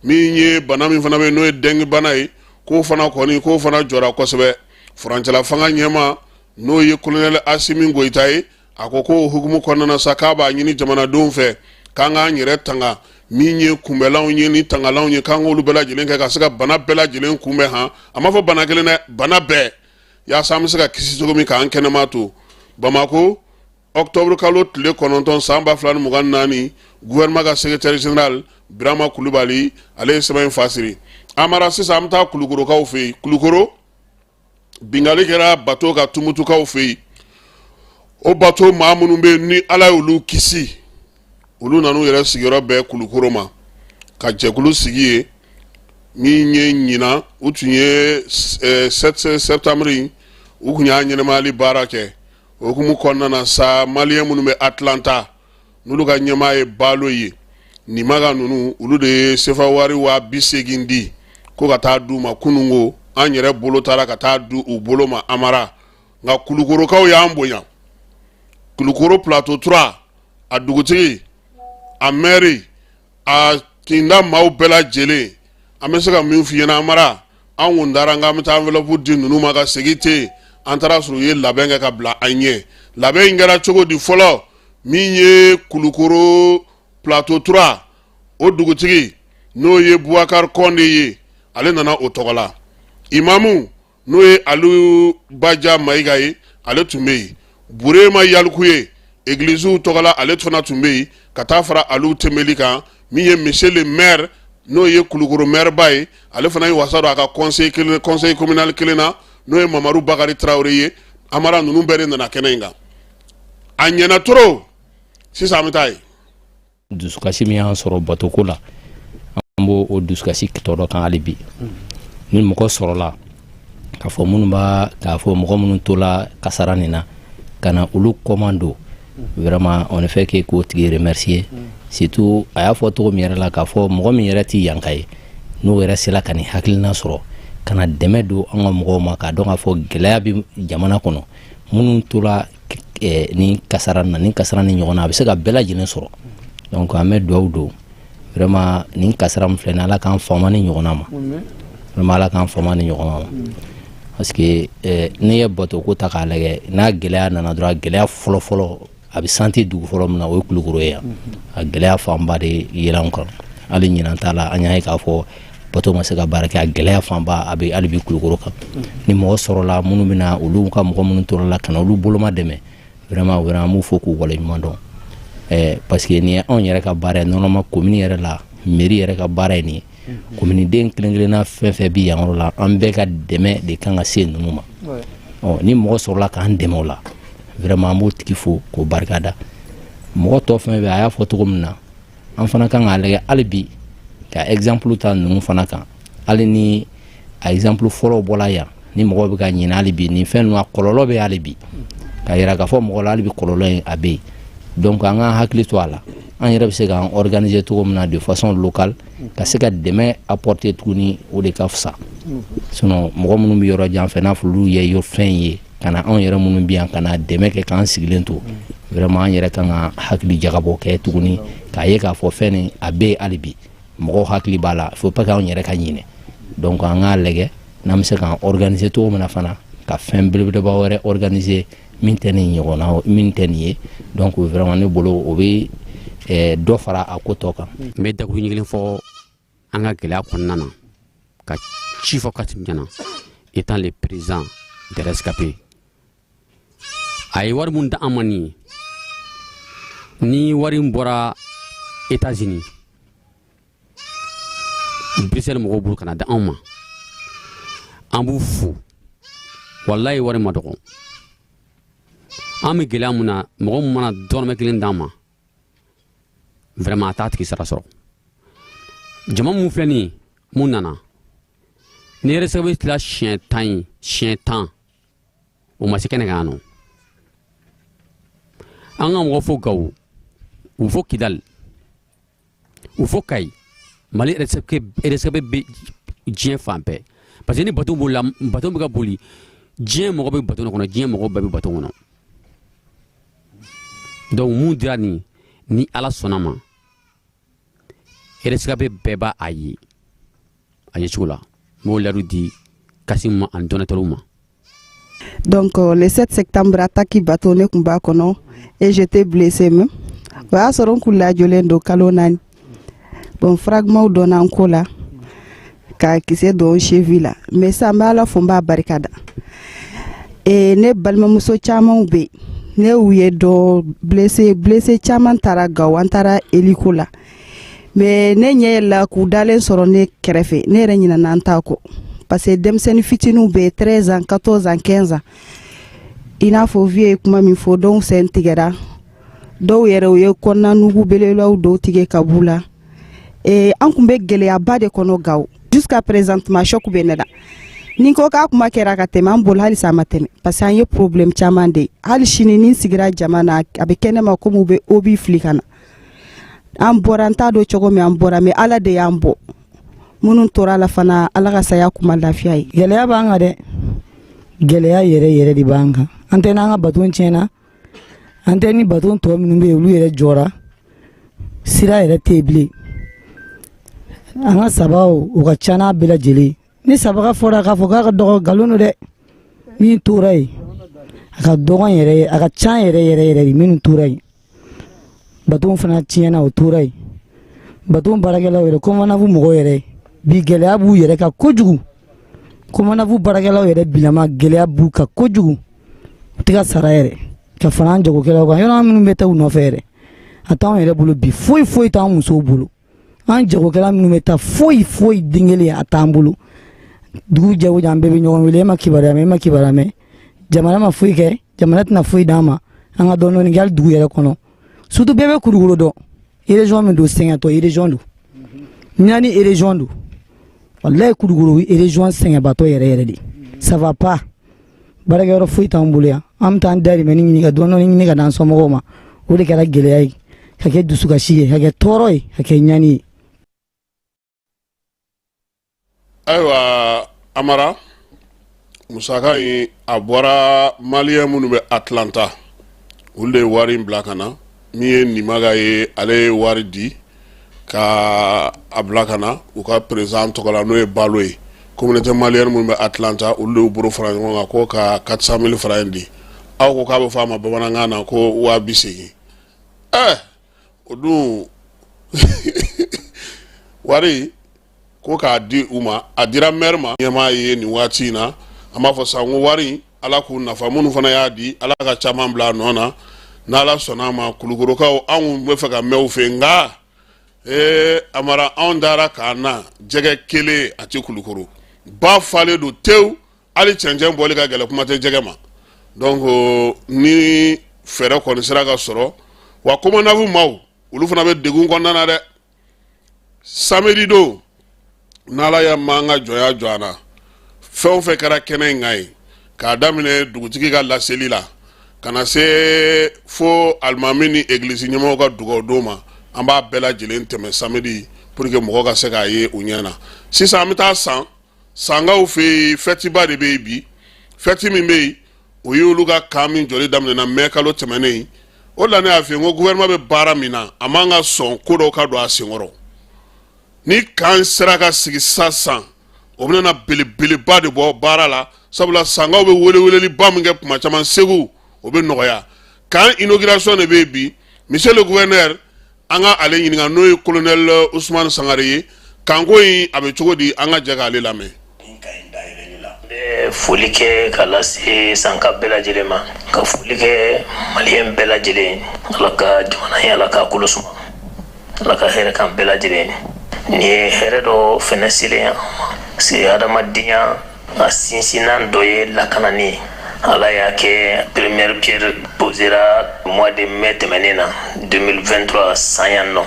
Min ye bana min fana bɛ yen n'o ye dengue bana ye, k'o fana kɔni, k'o fana jɔra kosɛbɛ. Furancɛla fanga ɲɛmaa, n'o ye colonel Asimi Goyita ye, a ko ko hukumu kɔnɔna na sa, k'a b'a ɲini jamanadenw fɛ k'an k'an yɛrɛ tanga. Min ye kunbɛlanw ye ni tangalanw ye, k'an k'olu bɛɛ lajɛlen kɛ ka se ka bana bɛɛ lajɛlen kunbɛn. Han, a m'a fɔ bana kelen dɛ, bana bɛɛ, yaasa an bɛ se ka kisi cogo min k'an kɛnɛma to. Bamako, octobre kalo tile 9 san 2024, gouvernement ka secrétaire général Birama Kulubali, ale ye sɛbɛn in fasiri. Amara, sisan an bɛ taa Kulukorokaw fɛ yen. Kulukoro, bingali kɛra bato ka Tumutukaw fɛ yen. O bato maa minnu bɛ yen ni Ala y'olu kisi, olu nan'u yɛrɛ sigiyɔrɔ bɛɛ Kulukoro ma ka jɛkulu sigi yen. Min ye ɲinan, u tun ye 7 septembre, u tun y'a ɲɛnɛmayali baara kɛ. O hukumu kɔnɔna na sa, maliyɛn minnu bɛ Atlanta, n'olu ka ɲɛmaa ye Balo ye, Nimaga ninnu, olu de ye sefa wari 80.000 di ko ka taa d'u ma. Kununko an yɛrɛ bolo taara ka taa di u bolo ma, Amara. Nka Kulukorokaw y'an bonya. Kulukoro Plateau 3, a dugutigi, a maire, a kinda maaw bɛɛ lajɛlen, an bɛ se ka min f'i ɲɛna, Amara, an kun taara k'an bɛ taa enveloppe di ninnu ma ka segin ten, an taara sɔrɔ u ye labɛn kɛ ka bila an ɲɛ. Labɛn in kɛra cogo di? Fɔlɔ, min ye Kulukoro Plateau 3, o dugutigi, n'o ye Bubakari Kɔnde ye, ale nana o tɔgɔ la. Imamu, n'o ye Alu Baja Mayiga ye, ale tun bɛ yen. Burema Yaliku ye egiliziw tɔgɔ la, ale fana tun bɛ yen ka taa fara Alu Tɛnbeli kan. Min ye monsieur le maire, n'o ye Kulukoro maire ba ye, ale fana ye wasa don a ka conseil kelen, conseil communal kelen na, n'o ye Mamadu Bakari Tarawele ye. Amara, ninnu bɛɛ de nana kɛnɛ in kan. A ɲɛna trop. Sisan an bɛ taa yen. Dusukasi min y'an sɔrɔ batoko la, an b'o o dusukasi tɔ dɔ kan hali bi. Ni mɔgɔ sɔrɔla k'a fɔ minnu b'a k'a fɔ mɔgɔ minnu tola kasara nin na ka na olu kɔman don, vraiment on ne fait que k'o tigi remercier. Surtout a y'a fɔ cogo min yɛrɛ la k'a fɔ mɔgɔ min yɛrɛ tɛ yanka ye, n'o yɛrɛ sera ka nin hakilina sɔrɔ ka na dɛmɛ don an ka mɔgɔw ma, k'a dɔn k'a fɔ gɛlɛya bɛ jamana kɔnɔ, minnu tora ni kasara na, ni kasara ni ɲɔgɔn na, a bɛ se ka bɛɛ lajɛlen sɔrɔ. Donc an bɛ dugawu don vraiment, nin kasara min filɛ nin, Ala k'an faama ni ɲɔgɔnna ma. Vraiment, Ala k'an faama ni ɲɔgɔnna ma, parce que n'i ye bato ko ta k'a lajɛ, n'a gɛlɛya nana dɔrɔn, a gɛlɛya fɔlɔ fɔlɔ a bɛ santi dugu fɔlɔ min na, o ye Kulukoro ye yan. A gɛlɛya fanba de yɛlɛ an kan. Hali ɲinan t'a la, an y'a ye k'a fɔ bato ma se ka baara kɛ. A gɛlɛya fanba a bɛ hali bi Kulukoro kan. Ni mɔgɔ sɔrɔla minnu bɛna olu ka mɔgɔ minnu tora la ka na olu boloma dɛmɛ, vraiment vraiment an b'u fo k'u waleɲuman dɔn, parce que nin ye anw yɛrɛ ka baara ye. Normalement commune yɛrɛ la, mairie yɛrɛ ka baara ye nin ye. Commune den kelen kelenna fɛn fɛn bɛ yan yɔrɔ la, an bɛɛ ka dɛmɛ de kan ka se ninnu ma. Ɔ, ni mɔgɔ sɔrɔla k'an dɛmɛ o la, vraiment an b'o tigi fo k'o barika da. Mɔgɔ tɔ fɛn bɛ, a y'a fɔ cogo min na, an fana kan k'a lajɛ hali bi ka exemple ta ninnu fana kan. Hali ni a exemple fɔlɔw bɔla yan, ni mɔgɔw bɛ ka ɲinɛ hali bi nin fɛn ninnu, a kɔlɔlɔ bɛ hali bi, ka yira k'a fɔ mɔgɔ la hali bi kɔlɔlɔ in a bɛ yen. Donc an k'an hakili to a la, an yɛrɛ bɛ se k'an organiser cogo min na de façon locale ka se ka dɛmɛ apporter tuguni, o de ka fisa. Sinon mɔgɔ minnu bɛ yɔrɔ jan fɛ, n'a fɔ olu ye fɛn ye ka na, anw yɛrɛ minnu bɛ yan ka na dɛmɛ kɛ k'an sigilen to, vraiment an yɛrɛ kan ka hakili jagabɔ kɛ tuguni k'a ye k'a fɔ fɛn nin a bɛ yen hali bi, mɔgɔw hakili b'a la. Faut pas k'anw yɛrɛ ka ɲinɛ. Donc an k'a lajɛ n'an bɛ se k'an organiser cogo min na fana ka fɛn belebeleba wɛrɛ organiser min tɛ nin ɲɔgɔnna, min tɛ nin ye. Donc vraiment ne bolo, o bɛ dɔ fara a ko tɔ kan. N bɛ dakuruɲɛ kelen fɔ an ka gɛlɛya kɔnɔna na, ka ci fɔ Kassim ɲɛna étant le président des rescapés. A ye wari mun di an ma nin ye, ni wari in bɔra États-Unis, Bruxelles mɔgɔw bolo ka na di anw ma, an b'u fo. Walayi, wari ma dɔgɔ. An bɛ gɛlɛya mun na, mɔgɔ min mana dɔrɔmɛ kelen d'an ma, vraiment a t'a tigi sara sɔrɔ. Jama mun filɛ nin ye, mun nana ni rescapé tila siɲɛ 10 ye, siɲɛ 10, o ma se kɛnɛ kan yan nɔ. An ka mɔgɔ fo Gawo, u fo Kidali, u fo Kayi, Mali rescapé bɛ diɲɛ fan bɛɛ, parce que ni bateau bolila, bateau bɛ ka boli, diɲɛ mɔgɔ bɛ bateau kɔnɔ, diɲɛ mɔgɔ bɛɛ bɛ bateau kɔnɔ. Donc mun dira nin, ni Ala sɔnna ma, rescapé bɛɛ b'a a ye a ye cogo la. N b'o layidu di Kassim ma ani donateur ma. Donc le 7 septembre, attaque bateau, ne kun b'a kɔnɔ et j'étais blessée même. O y'a sɔrɔ n kun lajɔlen don kalo 4. Bon, fragment donna n ko la ka kisɛ don cheville la, mais sisan n bɛ Ala fo, n b'a barika da. E ne balimamuso camanw bɛ yen, ne y'u ye dɔ blessé caman taara Gawo, an taara hélico la, mais ne ɲɛ yɛlɛla k'u dalen sɔrɔ ne kɛrɛfɛ, ne yɛrɛ ɲinɛna n ta kɔ, parce que denmisɛnnin fitininw bɛ yen, 13 ans, 14 ans, 15 ans. I n'a fɔ vieux ye kuma min fɔ, dɔw sen tigɛra, dɔw yɛrɛ u ye kɔnɔna nugu belebelew dɔw tigɛ ka b'u la. An kun bɛ gɛlɛyaba de kɔnɔ Gawo. Jusqu'à présentement, choc bɛ ne la. Ni ko k'a kuma kɛra ka tɛmɛ an bolo, halisa a ma tɛmɛ, parce que an ye problème caman de ye. Hali sini ni n sigira jama na, a bɛ kɛ ne ma komi u bɛ obi fili ka na. An bɔra, n t'a dɔn cogo min an bɔra, mais Ala de y'an bɔ. Minnu tora la fana, Ala ka saya kuma lafiya ye. Gɛlɛya b'an kan dɛ, gɛlɛya yɛrɛ yɛrɛ de b'an kan. An tɛ n'an ka bateau tiɲɛna, an tɛ ni bateau tɔ minnu bɛ yen, olu yɛrɛ jɔra, sira yɛrɛ tɛ yen bilen. An ka sabaw, o ka ca n'a bɛɛ lajɛlen. Ni sabaga fɔra k'a fɔ k'a ka dɔgɔ, nkalon don dɛ. Min tora yen, a ka dɔgɔn yɛrɛ, a ka ca yɛrɛ yɛrɛ yɛrɛ de. Minnu tora yen, bateau fana tiɲɛna, o tora yen. Bateau baarakɛlaw yɛrɛ, COMANAV mɔgɔw yɛrɛ bi, gɛlɛya b'u yɛrɛ kan kojugu. COMANAV baarakɛlaw yɛrɛ bilama, gɛlɛya b'u kan kojugu, u tɛ ka sara yɛrɛ ka fara an jagokɛlaw kan. Yɔrɔ minnu bɛ taa u nɔfɛ yɛrɛ, a t'anw yɛrɛ bolo bi, foyi foyi t'an musow bolo. An jagokɛla minnu bɛ taa, foyi foyi den kelen a t'an bolo. Dugu jɛ o jɛ, an bɛɛ bɛ ɲɔgɔn wele, e ma kibaruya mɛn, e ma kibaruya mɛn. Jamana ma foyi kɛ, jamana tɛna foyi d'an ma. An ka dɔɔnin dɔɔnin kɛ hali dugu yɛrɛ kɔnɔ. Surtout bɛɛ bɛ Kulukoro dɔn, région min don, sɛgɛntɔ région don, ɲani région don. Walayi, Kulukoro région sɛgɛnbatɔ yɛrɛ yɛrɛ de, ça va pas. Baarakɛyɔrɔ foyi t'an bolo yan. An bɛ taa an dahirimɛ ɲini ka dɔɔnin dɔɔnin ɲini ka d'an somɔgɔw ma. O de kɛra gɛlɛya ye, ka kɛ dusukasi ye, ka kɛ tɔɔrɔ ye, ka kɛ ɲani ye. Ayiwa Amara, musaka in a bɔra maliyɛn minnu bɛ Atlanta, olu de ye wari in bila ka na. Min ye Nimaga ye, ale ye wari di ka a bila ka na u ka président tɔgɔ la, n'o ye Balo ye. Communauté malienne minnu bɛ Atlanta, olu de y'u bolo fara ɲɔgɔn kan ko ka 400 000 francs in di. Aw ko k'a bɛ fɔ a ma bamanankan na ko 80 000. O dun wari ko k'a di u ma, a dira maire ma, ɲɛmaa ye nin waati in na. An b'a fɔ sa ko wari, Ala k'u nafa. Minnu fana y'a di, Ala ka caman bila a nɔ na. N'Ala sɔnna a ma, Kulukorokaw, anw bɛ fɛ ka mɛn u fɛ, nka Amara, anw taara k'an na jɛgɛ kelen a tɛ Kulukoro ba falen don tewu, hali cɛncɛn bɔli ka gɛlɛn, kuma tɛ jɛgɛ ma. Donc ni fɛɛrɛ kɔni sera ka sɔrɔ Wa Comonav maaw, olu fana bɛ degun kɔnɔna na dɛ. Samedi don, n'Ala ya ma an ka jɔnya jɔ an na, fɛn o fɛn kɛra kɛnɛ in kan yen, k'a daminɛ dugutigi ka laseli la ka na se fo alimami ni egilisi ɲɛmɔgɔw ka dugawu don ma, an b'a bɛɛ lajɛlen tɛmɛ samedi pour que mɔgɔ ka se k'a ye u ɲɛ na. Sisan an bɛ taa San Sankaw fɛ yen. Fɛtiba de bɛ yen bi. Fɛti min bɛ yen, o ye olu ka camp min jɔli daminɛna mɛ kalo tɛmɛnen. O de la ne y'a f'i ye n ko gouvernement bɛ baara min na, a man ka sɔn ko dɔw ka don a senkɔrɔ. Ni camp sera ka sigi sisan san, o bɛna belebeleba de bɔ baara la, sabula Sankaw bɛ weleweleliba min kɛ tuma caman Segu, o bɛ nɔgɔya. Camp inauguration de bɛ yen bi. Monsieur le gouverneur, an ka ale ɲininka, n'o ye colonel Ousmane Sangare ye, camp ko in a bɛ cogo di? An ka jɛ k'ale lamɛn. Bɛ foli kɛ ka lase Sanka bɛɛ lajɛlen ma, ka foli kɛ Maliyɛn bɛɛ lajɛlen. Ala ka jamana ye, Ala k'a kolo suma, Ala ka hɛrɛ kan bɛɛ lajɛlen. Nin ye hɛrɛ dɔ fɛnɛ selen an ma, parce que adamadenya a sinsinnan dɔ ye lakanani ye. Ala y'a kɛ, première pierre posera mois de mai tɛmɛnen na 2023 san yan nɔ.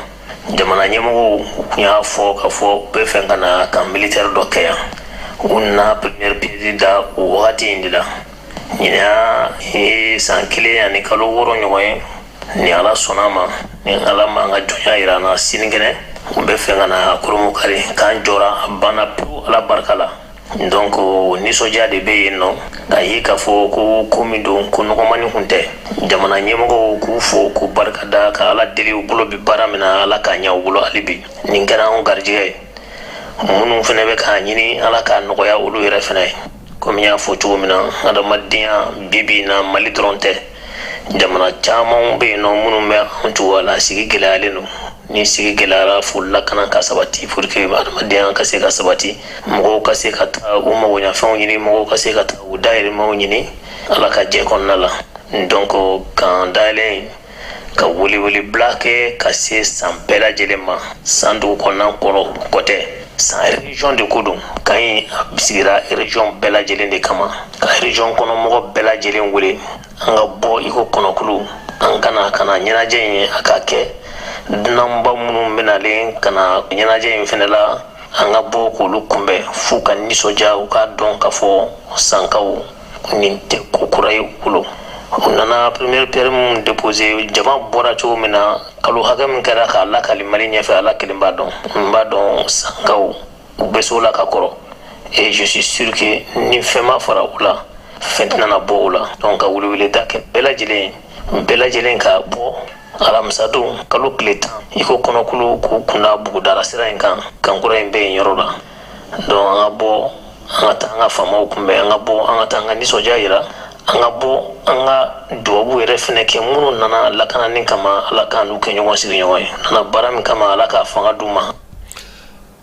Jamana ɲɛmɔgɔw tun y'a fɔ k'a fɔ u bɛ fɛ ka na camp militaire dɔ kɛ yan. U nana première pierre da o wagati in de la. Ɲinan ye san 1 ani kalo 6 ɲɔgɔn ye. Ni Ala sɔnna ma, ni Ala m'an ka jɔnya yira an na, sinikɛnɛ u bɛ fɛ ka na koromo kari. K'an jɔra, a banna pewu, Ala barika la. Donc nisɔndiya de bɛ yen nɔ k'a ye k'a fɔ ko ko min don, ko nɔgɔmani kun tɛ. Jamana ɲɛmɔgɔw k'u fo k'u barika da, ka Ala deli, u bolo bi baara min na, Ala k'a ɲɛ u bolo hali bi. Nin kɛra anw garijɛgɛ ye. Minnu fana bɛ k'a ɲini, Ala k'a nɔgɔya olu yɛrɛ fana ye. Komi n y'a fɔ cogo min na, adamadenya bi bi in na, Mali dɔrɔn tɛ, jamana caman bɛ yen nɔ minnu bɛ anw cogoya la, sigi gɛlɛyalen don. Ni sigi gɛlɛyara, fo lakana ka sabati pour que adamadenya ka se ka sabati, mɔgɔw ka se ka taa u magoɲafɛnw ɲini, mɔgɔw ka se ka taa u dahirimɛw ɲini, Ala ka jɛ kɔnɔna la. Donc camp dayɛlɛ, ka welewelebila kɛ ka se San bɛɛ lajɛlen ma, San dugu kɔnɔna kɔrɔ kɔtɛ, San région de ko don. Camp in a sigira région bɛɛ lajɛlen de kama, ka région kɔnɔ mɔgɔ bɛɛ lajɛlen wele, an ka bɔ i ko kɔnɔkulu, an kana ka na ɲɛnajɛ in a ka kɛ. Dunanba minnu bɛnalen ka na ɲɛnajɛ in fɛnɛ la, an ka bɔ k'olu kunbɛn f'u ka nisɔndiya, u k'a dɔn k'a fɔ Sankaw, nin tɛ ko kura ye u bolo. U nana première pierre min déposé, jama bɔra cogo min na, kalo hakɛ min kɛra k'a lakali Mali ɲɛfɛ, Ala kelen b'a dɔn. N b'a dɔn Sankaw u bɛ so la ka kɔrɔ, et je suis sûr que ni fɛn ma fara u la, fɛn tɛna bɔ u la. Donc ka weleweleda kɛ bɛɛ lajɛlen, bɛɛ lajɛlen ka bɔ alamisa don, kalo tile 10, i ko kɔnɔkulu k'u kunda bugudara sira in kan, camp kura in bɛ yen yɔrɔ la. Donc an ka bɔ, an ka taa an ka faamaw kunbɛn, an ka bɔ, an ka taa an ka nisɔndiya yira, an ka bɔ, an ka dubabu yɛrɛ fɛnɛ kɛ minnu nana lakanani kama, Ala k'an n'u kɛ ɲɔgɔn sigiɲɔgɔn ye. Nana baara min kama, Ala k'a fanga d'u ma.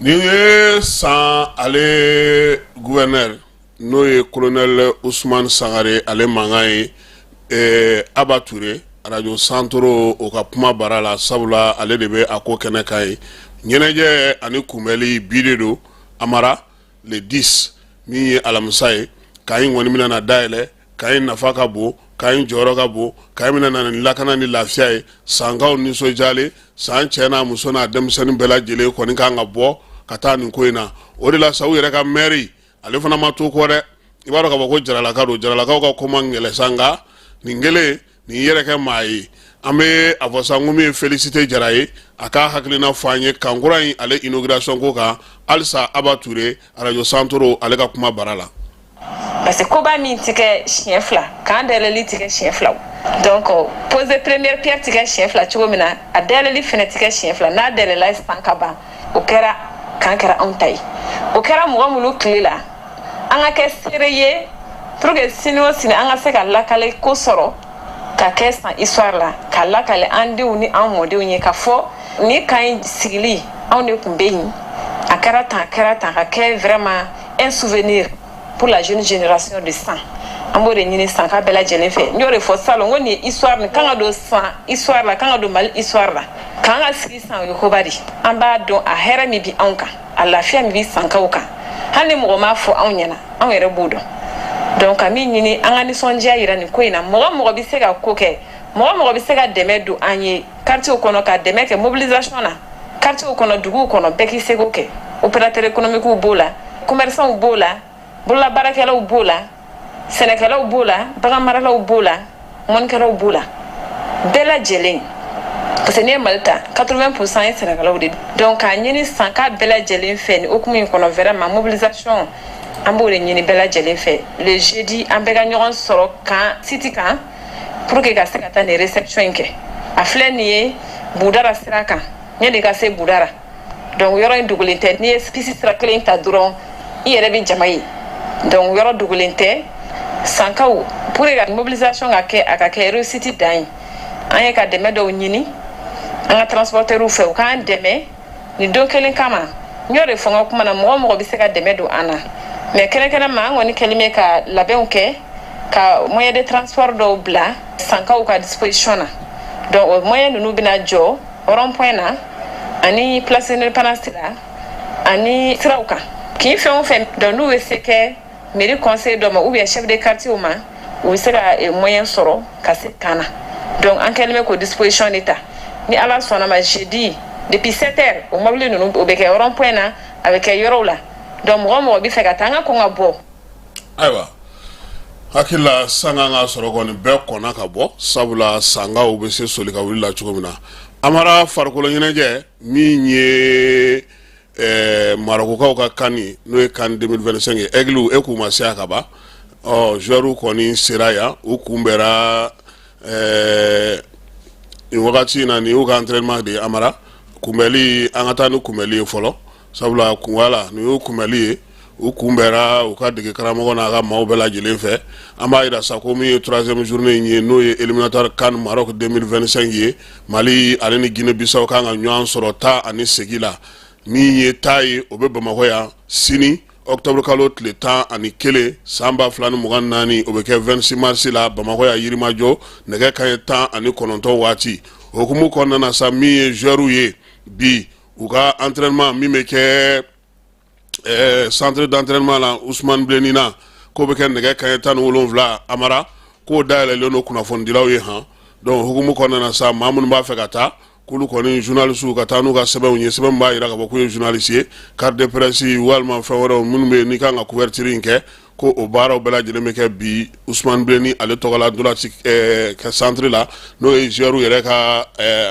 Nin ye San ale gouverneur, n'o ye colonel Ousmane Sangare, ale mankan ye. Aba Touré, radio Santoro, o ka kuma bara la, sabula ale de bɛ a ko kɛnɛ kan ye. Ɲɛnajɛ ani kunbɛli bi de don, Amara, le 10 min ye alamisa ye. Camp in kɔni bɛna na dayɛlɛ. Camp in nafa ka bon, camp in jɔyɔrɔ ka bon, camp in bɛna na ni lakana ni lafiya ye. Sankaw nisɔndiyalen, San cɛ n'a muso n'a denmisɛnnin bɛɛ lajɛlen kɔni kan ka bɔ ka taa nin ko in na. O de la sa, u yɛrɛ ka maire, ale fana ma to kɔ dɛ. I b'a dɔn k'a fɔ ko Jaralaka don, Jaralakaw ka ko man gɛlɛn sa, nka nin kelen nin yɛrɛ kɛ maa ye. An bɛ a fɔ sa ko min ye Félicité Jara ye, a k'a hakilina fɔ an ye camp kura in ale inauguration ko kan. Halisa Aba Touré, radio Santoro, ale ka kuma bara la. Parce que koba min ti kɛ siɲɛ fila, camp dayɛlɛli ti kɛ siɲɛ fila. Donc poser première pierre ti kɛ siɲɛ fila cogo min na, a dayɛlɛli fɛnɛ ti kɛ siɲɛ fila. N'a dayɛlɛla san ka ban, o kɛra camp kɛra anw ta ye. O kɛra mɔgɔ minnu tile la, an ka kɛ seere ye pour que sini o sini an ka se ka lakale ko sɔrɔ ka kɛ San histoire la, ka lakale an denw ni an mɔdenw ye ka fɔ ni camp in sigili, anw de tun bɛ yen, a kɛra tan, a kɛra tan, ka kɛ vraiment un souvenir pour la jeune génération de San. An b'o de ɲini Sanka bɛɛ lajɛlen fɛ. N y'o de fɔ salon, ko nin ye histoire nin kan ka don San histoire la, kan ka don Mali histoire la. K'an ka sigi San, o ye koba de. An b'a dɔn a hɛrɛ min bi anw kan, a lafiya min bi Sankaw kan. Hali ni mɔgɔ m'a fɔ anw ɲɛna, anw yɛrɛ b'o dɔn. Donc ka min ɲini, an ka nisɔndiya yira nin ko in na. Mɔgɔ mɔgɔ bɛ se ka ko kɛ. Mɔgɔ mɔgɔ bɛ se ka dɛmɛ don an ye quartier kɔnɔ, ka dɛmɛ kɛ mobilisation na quartier kɔnɔ, duguw kɔnɔ, bɛɛ k'i seko kɛ. Opérateur économique b'o la, commerçants b'o la, bololabaarakɛlaw b'o la, sɛnɛkɛlaw b'o la, baganmaralaw b'o la, mɔnikɛlaw b'o la, bɛɛ lajɛlen, parce que n'i ye Mali ta, 80% ye sɛnɛkɛlaw de. Donc k'a ɲini Sanka bɛɛ lajɛlen fɛ nin hukumu in kɔnɔ, vraiment mobilisation, an b'o de ɲini bɛɛ lajɛlen fɛ. Le jeudi, an bɛɛ ka ɲɔgɔn sɔrɔ kan site kan pour que ka se ka taa nin réception in kɛ. A filɛ nin ye Budara sira kan, yanni ka se Budara. Donc yɔrɔ in dogolen tɛ. N'i ye piste sira kelen ta dɔrɔn, i yɛrɛ bɛ jama ye. Donc yɔrɔ dogolen tɛ. Sankaw, pour que ka mobilisation ka kɛ, a ka kɛ réussite dan ye, an ye ka dɛmɛ dɔw ɲini an ka transporteurs fɛ, u k'an dɛmɛ nin don kelen kama. N y'o de fɔ n ka kuma na, mɔgɔ mɔgɔ bɛ se ka dɛmɛ don an na. Mais kɛrɛnkɛrɛnma, an kɔni kɛlen bɛ ka labɛnw kɛ ka moyen de transport dɔw bila Sankaw ka disposition na. Donc o moyen ninnu bɛna jɔ rond point na ani place d'Indépendance la ani siraw kan kin fɛn o fɛn. Donc n'u bɛ se kɛ mairie conseil dɔ ma ou bien chef de quartier ma, u bɛ se ka moyen sɔrɔ ka se kan na. Donc an kɛlen bɛ k'o disposition de ta. Ni Ala sɔnna ma, jeudi depuis 7 heures, o mobili ninnu, o bɛ kɛ rond point na, a bɛ kɛ yɔrɔw la. Donc mɔgɔ mɔgɔ bɛ fɛ ka taa, an ka kɔn ka bɔ. Ayiwa, hakili la sanga ka sɔrɔ kɔni bɛɛ kɔnna ka bɔ, sabula Sankaw bɛ se soli ka wuli la cogo min na. Amara, farikolo ɲɛnajɛ min ye Marɔkukaw ka CAN ye, n'o ye CAN 2025 ye, Aigles e k'u ma se a ka ban. Ɔ joueurs kɔni sera yan, u kunbɛra nin wagati in na. Nin y'u ka entraînement de ye. Amara, kunbɛli, an ka taa ni kunbɛli ye fɔlɔ, sabula kun wala nin y'u kunbɛli ye. U kunbɛra u ka dege karamɔgɔ n'a ka maaw bɛɛ lajɛlen fɛ. An b'a yira sa ko min ye troisième journée in ye, n'o ye éliminatoire CAN Maroc 2025 ye, Mali ale ni Guinée Bissau kan ka ɲɔgɔn sɔrɔ taa ani segin la. Min ye taa ye, o bɛ Bamakɔ yan sini, octobre kalo tile 11 san 2024. O bɛ kɛ 26 mars la Bamakɔ yan, Yirimajɔ, nɛgɛ kanɲɛ 19 waati. O hukumu kɔnɔna na sa, min ye joueurs ye bi, u ka entraînement min bɛ kɛ centre d'entraînement la Ousmane Bilenni na, k'o bɛ kɛ nɛgɛ kanɲɛ 17. Amara, k'o dayɛlɛlen don kunnafonidilaw ye han. Donc hukumu kɔnɔna na sa, maa minnu b'a fɛ ka taa, k'olu kɔni journalistes ka taa n'u ka sɛbɛnw ye, sɛbɛn b'a jira k'a fɔ k'u ye journaliste ye, carte de presse walima fɛn wɛrɛw minnu bɛ yen n'i kan ka couverture in kɛ, ko o baaraw bɛɛ lajɛlen bɛ kɛ bi Ousmane Bilenni ale tɔgɔ la ntolanci kɛ centre la, n'o ye joueurs yɛrɛ ka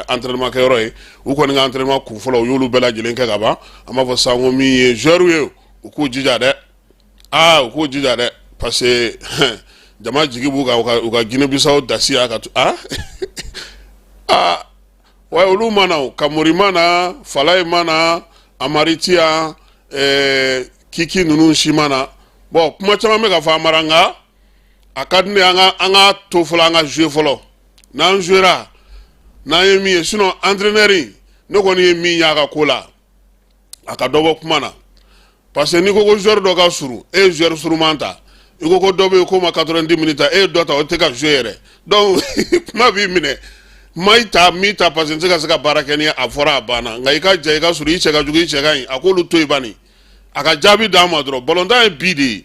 entraînement kɛyɔrɔ ye. U kɔni ka entraînement kun fɔlɔ, u y'olu bɛɛ lajɛlen kɛ ka ban. An b'a fɔ sisan ko min ye joueurs ye, u k'u jija dɛ, aa u k'u jija dɛ, parce que jama jigi b'u kan u ka Guinée Bissau dasi a ka aa aa wa olu ma na, o Kamori ma na, Falaye ma na, Amari ti yan, Kiki ninnu si ma na. Bon, kuma caman bɛ ka fɔ Amara, nka a ka di ne ye an ka to fɔlɔ, an ka jouer fɔlɔ. N'an jouera, n'an ye min ye. Sinon entraîneur in, ne kɔni ye min y'a ka ko la, a ka dɔ bɔ kuma na, parce que n'i ko ko joueur dɔ ka surun, e ye joueur suruman ta. I ko ko dɔ bɛ yen k'o ma 90 minutes ta, e ye dɔ ta, o tɛ ka jouer yɛrɛ. Donc kuma b'i minɛ, ma i ta min ta, parce que n tɛ se ka se ka baara kɛ ni a fɔra, a banna. Nka i ka ja, i ka surun, i cɛ ka jugu, i cɛ ka ɲi, a k'olu to yen bani, a ka jaabi d'an ma dɔrɔn. Balontan ye bi de ye,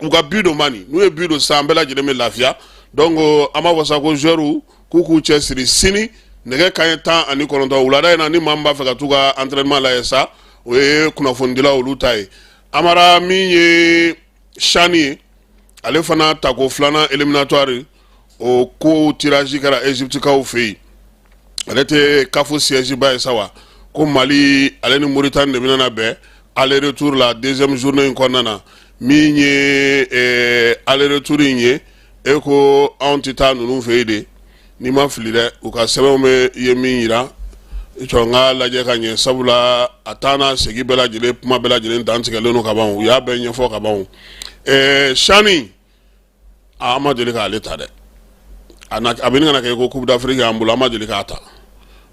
u ka bi don bani. N'u ye bi don sisan, an bɛɛ lajɛlen bɛ lafiya. Donc an b'a fɔ sa ko joueurs k'u k'u cɛ siri sini nɛgɛ kanɲɛ 19 wulada in na. Ni maa min b'a fɛ ka t'u ka entraînement lajɛ sa, o ye kunnafonidilaw olu ta ye. Amara, min ye CHAN ye, ale fana tako filanan éliminatoire, o ko tirage kɛra Égyptekaw fɛ yen. Ale tɛ CAF siège ba ye sa wa, ko Mali ale ni Mauritanie de bɛna bɛn aller retour la deuxième journée in kɔnɔna na. Min ye aller retour in ye, e ko anw tɛ taa ninnu fɛ yen de. N'i ma fili dɛ, u ka sɛbɛnw bɛ ye min yira, n ka lajɛ ka ɲɛ, sabula a taa n'a segin bɛɛ lajɛlen, kuma bɛɛ lajɛlen dantigɛlen don ka ban, u y'a bɛɛ ɲɛfɔ ka ban. CHAN, an ma deli k'ale ta dɛ, a bɛ ɲini ka na kɛ ko Coupe d'Afrique y'an bolo, an ma deli k'a ta.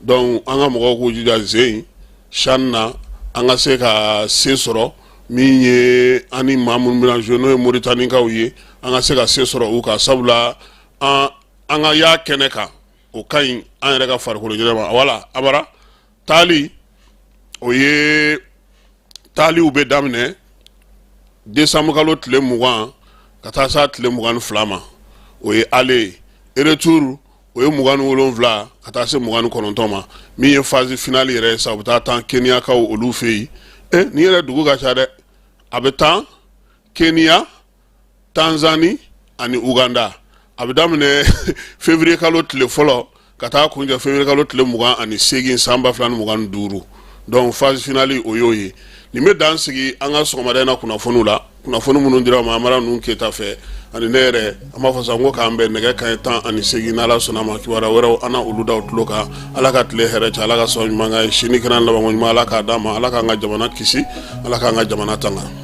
Donc an ka mɔgɔw k'u jija zen CHAN na, an ka se ka se sɔrɔ. Min ye an ni maa minnu bɛna jouer, n'o ye Moritanikaw ye, an ka se ka se sɔrɔ u kan, sabula an an ka y'a kɛnɛ kan, o ka ɲi an yɛrɛ ka farikolo ɲɛnajɛ ma. Wala Amara, taali, o ye taaliw bɛ daminɛ décembre kalo tile 20 ka taa s'a tile 22 ma, o ye aller ye. Retour, o ye 27 ka taa se 29 ma. Min ye phase finale yɛrɛ ye sa, u bɛ taa tan Keniyakaw olu fɛ yen. E nin yɛrɛ dugu ka ca dɛ, a bɛ tan Kenya, Tanzanie ani Uganda. A bɛ daminɛ février kalo tile fɔlɔ ka taa kuncɛ février kalo tile 28 san 2025. Donc phase finale o y'o ye. Nin bɛ dan sigi an ka sɔgɔmada in na kunnafoniw la, kunnafoni minnu dira ma Amara ninnu Keyita fɛ ani ne yɛrɛ. An b'a fɔ sa ko k'an bɛn nɛgɛ kanɲɛ 18, n'Ala sɔnna ma, kibaruya wɛrɛw an na olu da tulo kan. Ala ka tile hɛrɛ cɛ, Ala ka sɔn ɲuman kan ye, sini kɛnɛ labanko ɲuman Ala k'a d'an ma, Ala k'an ka jamana kisi, Ala k'an ka jamana tanga.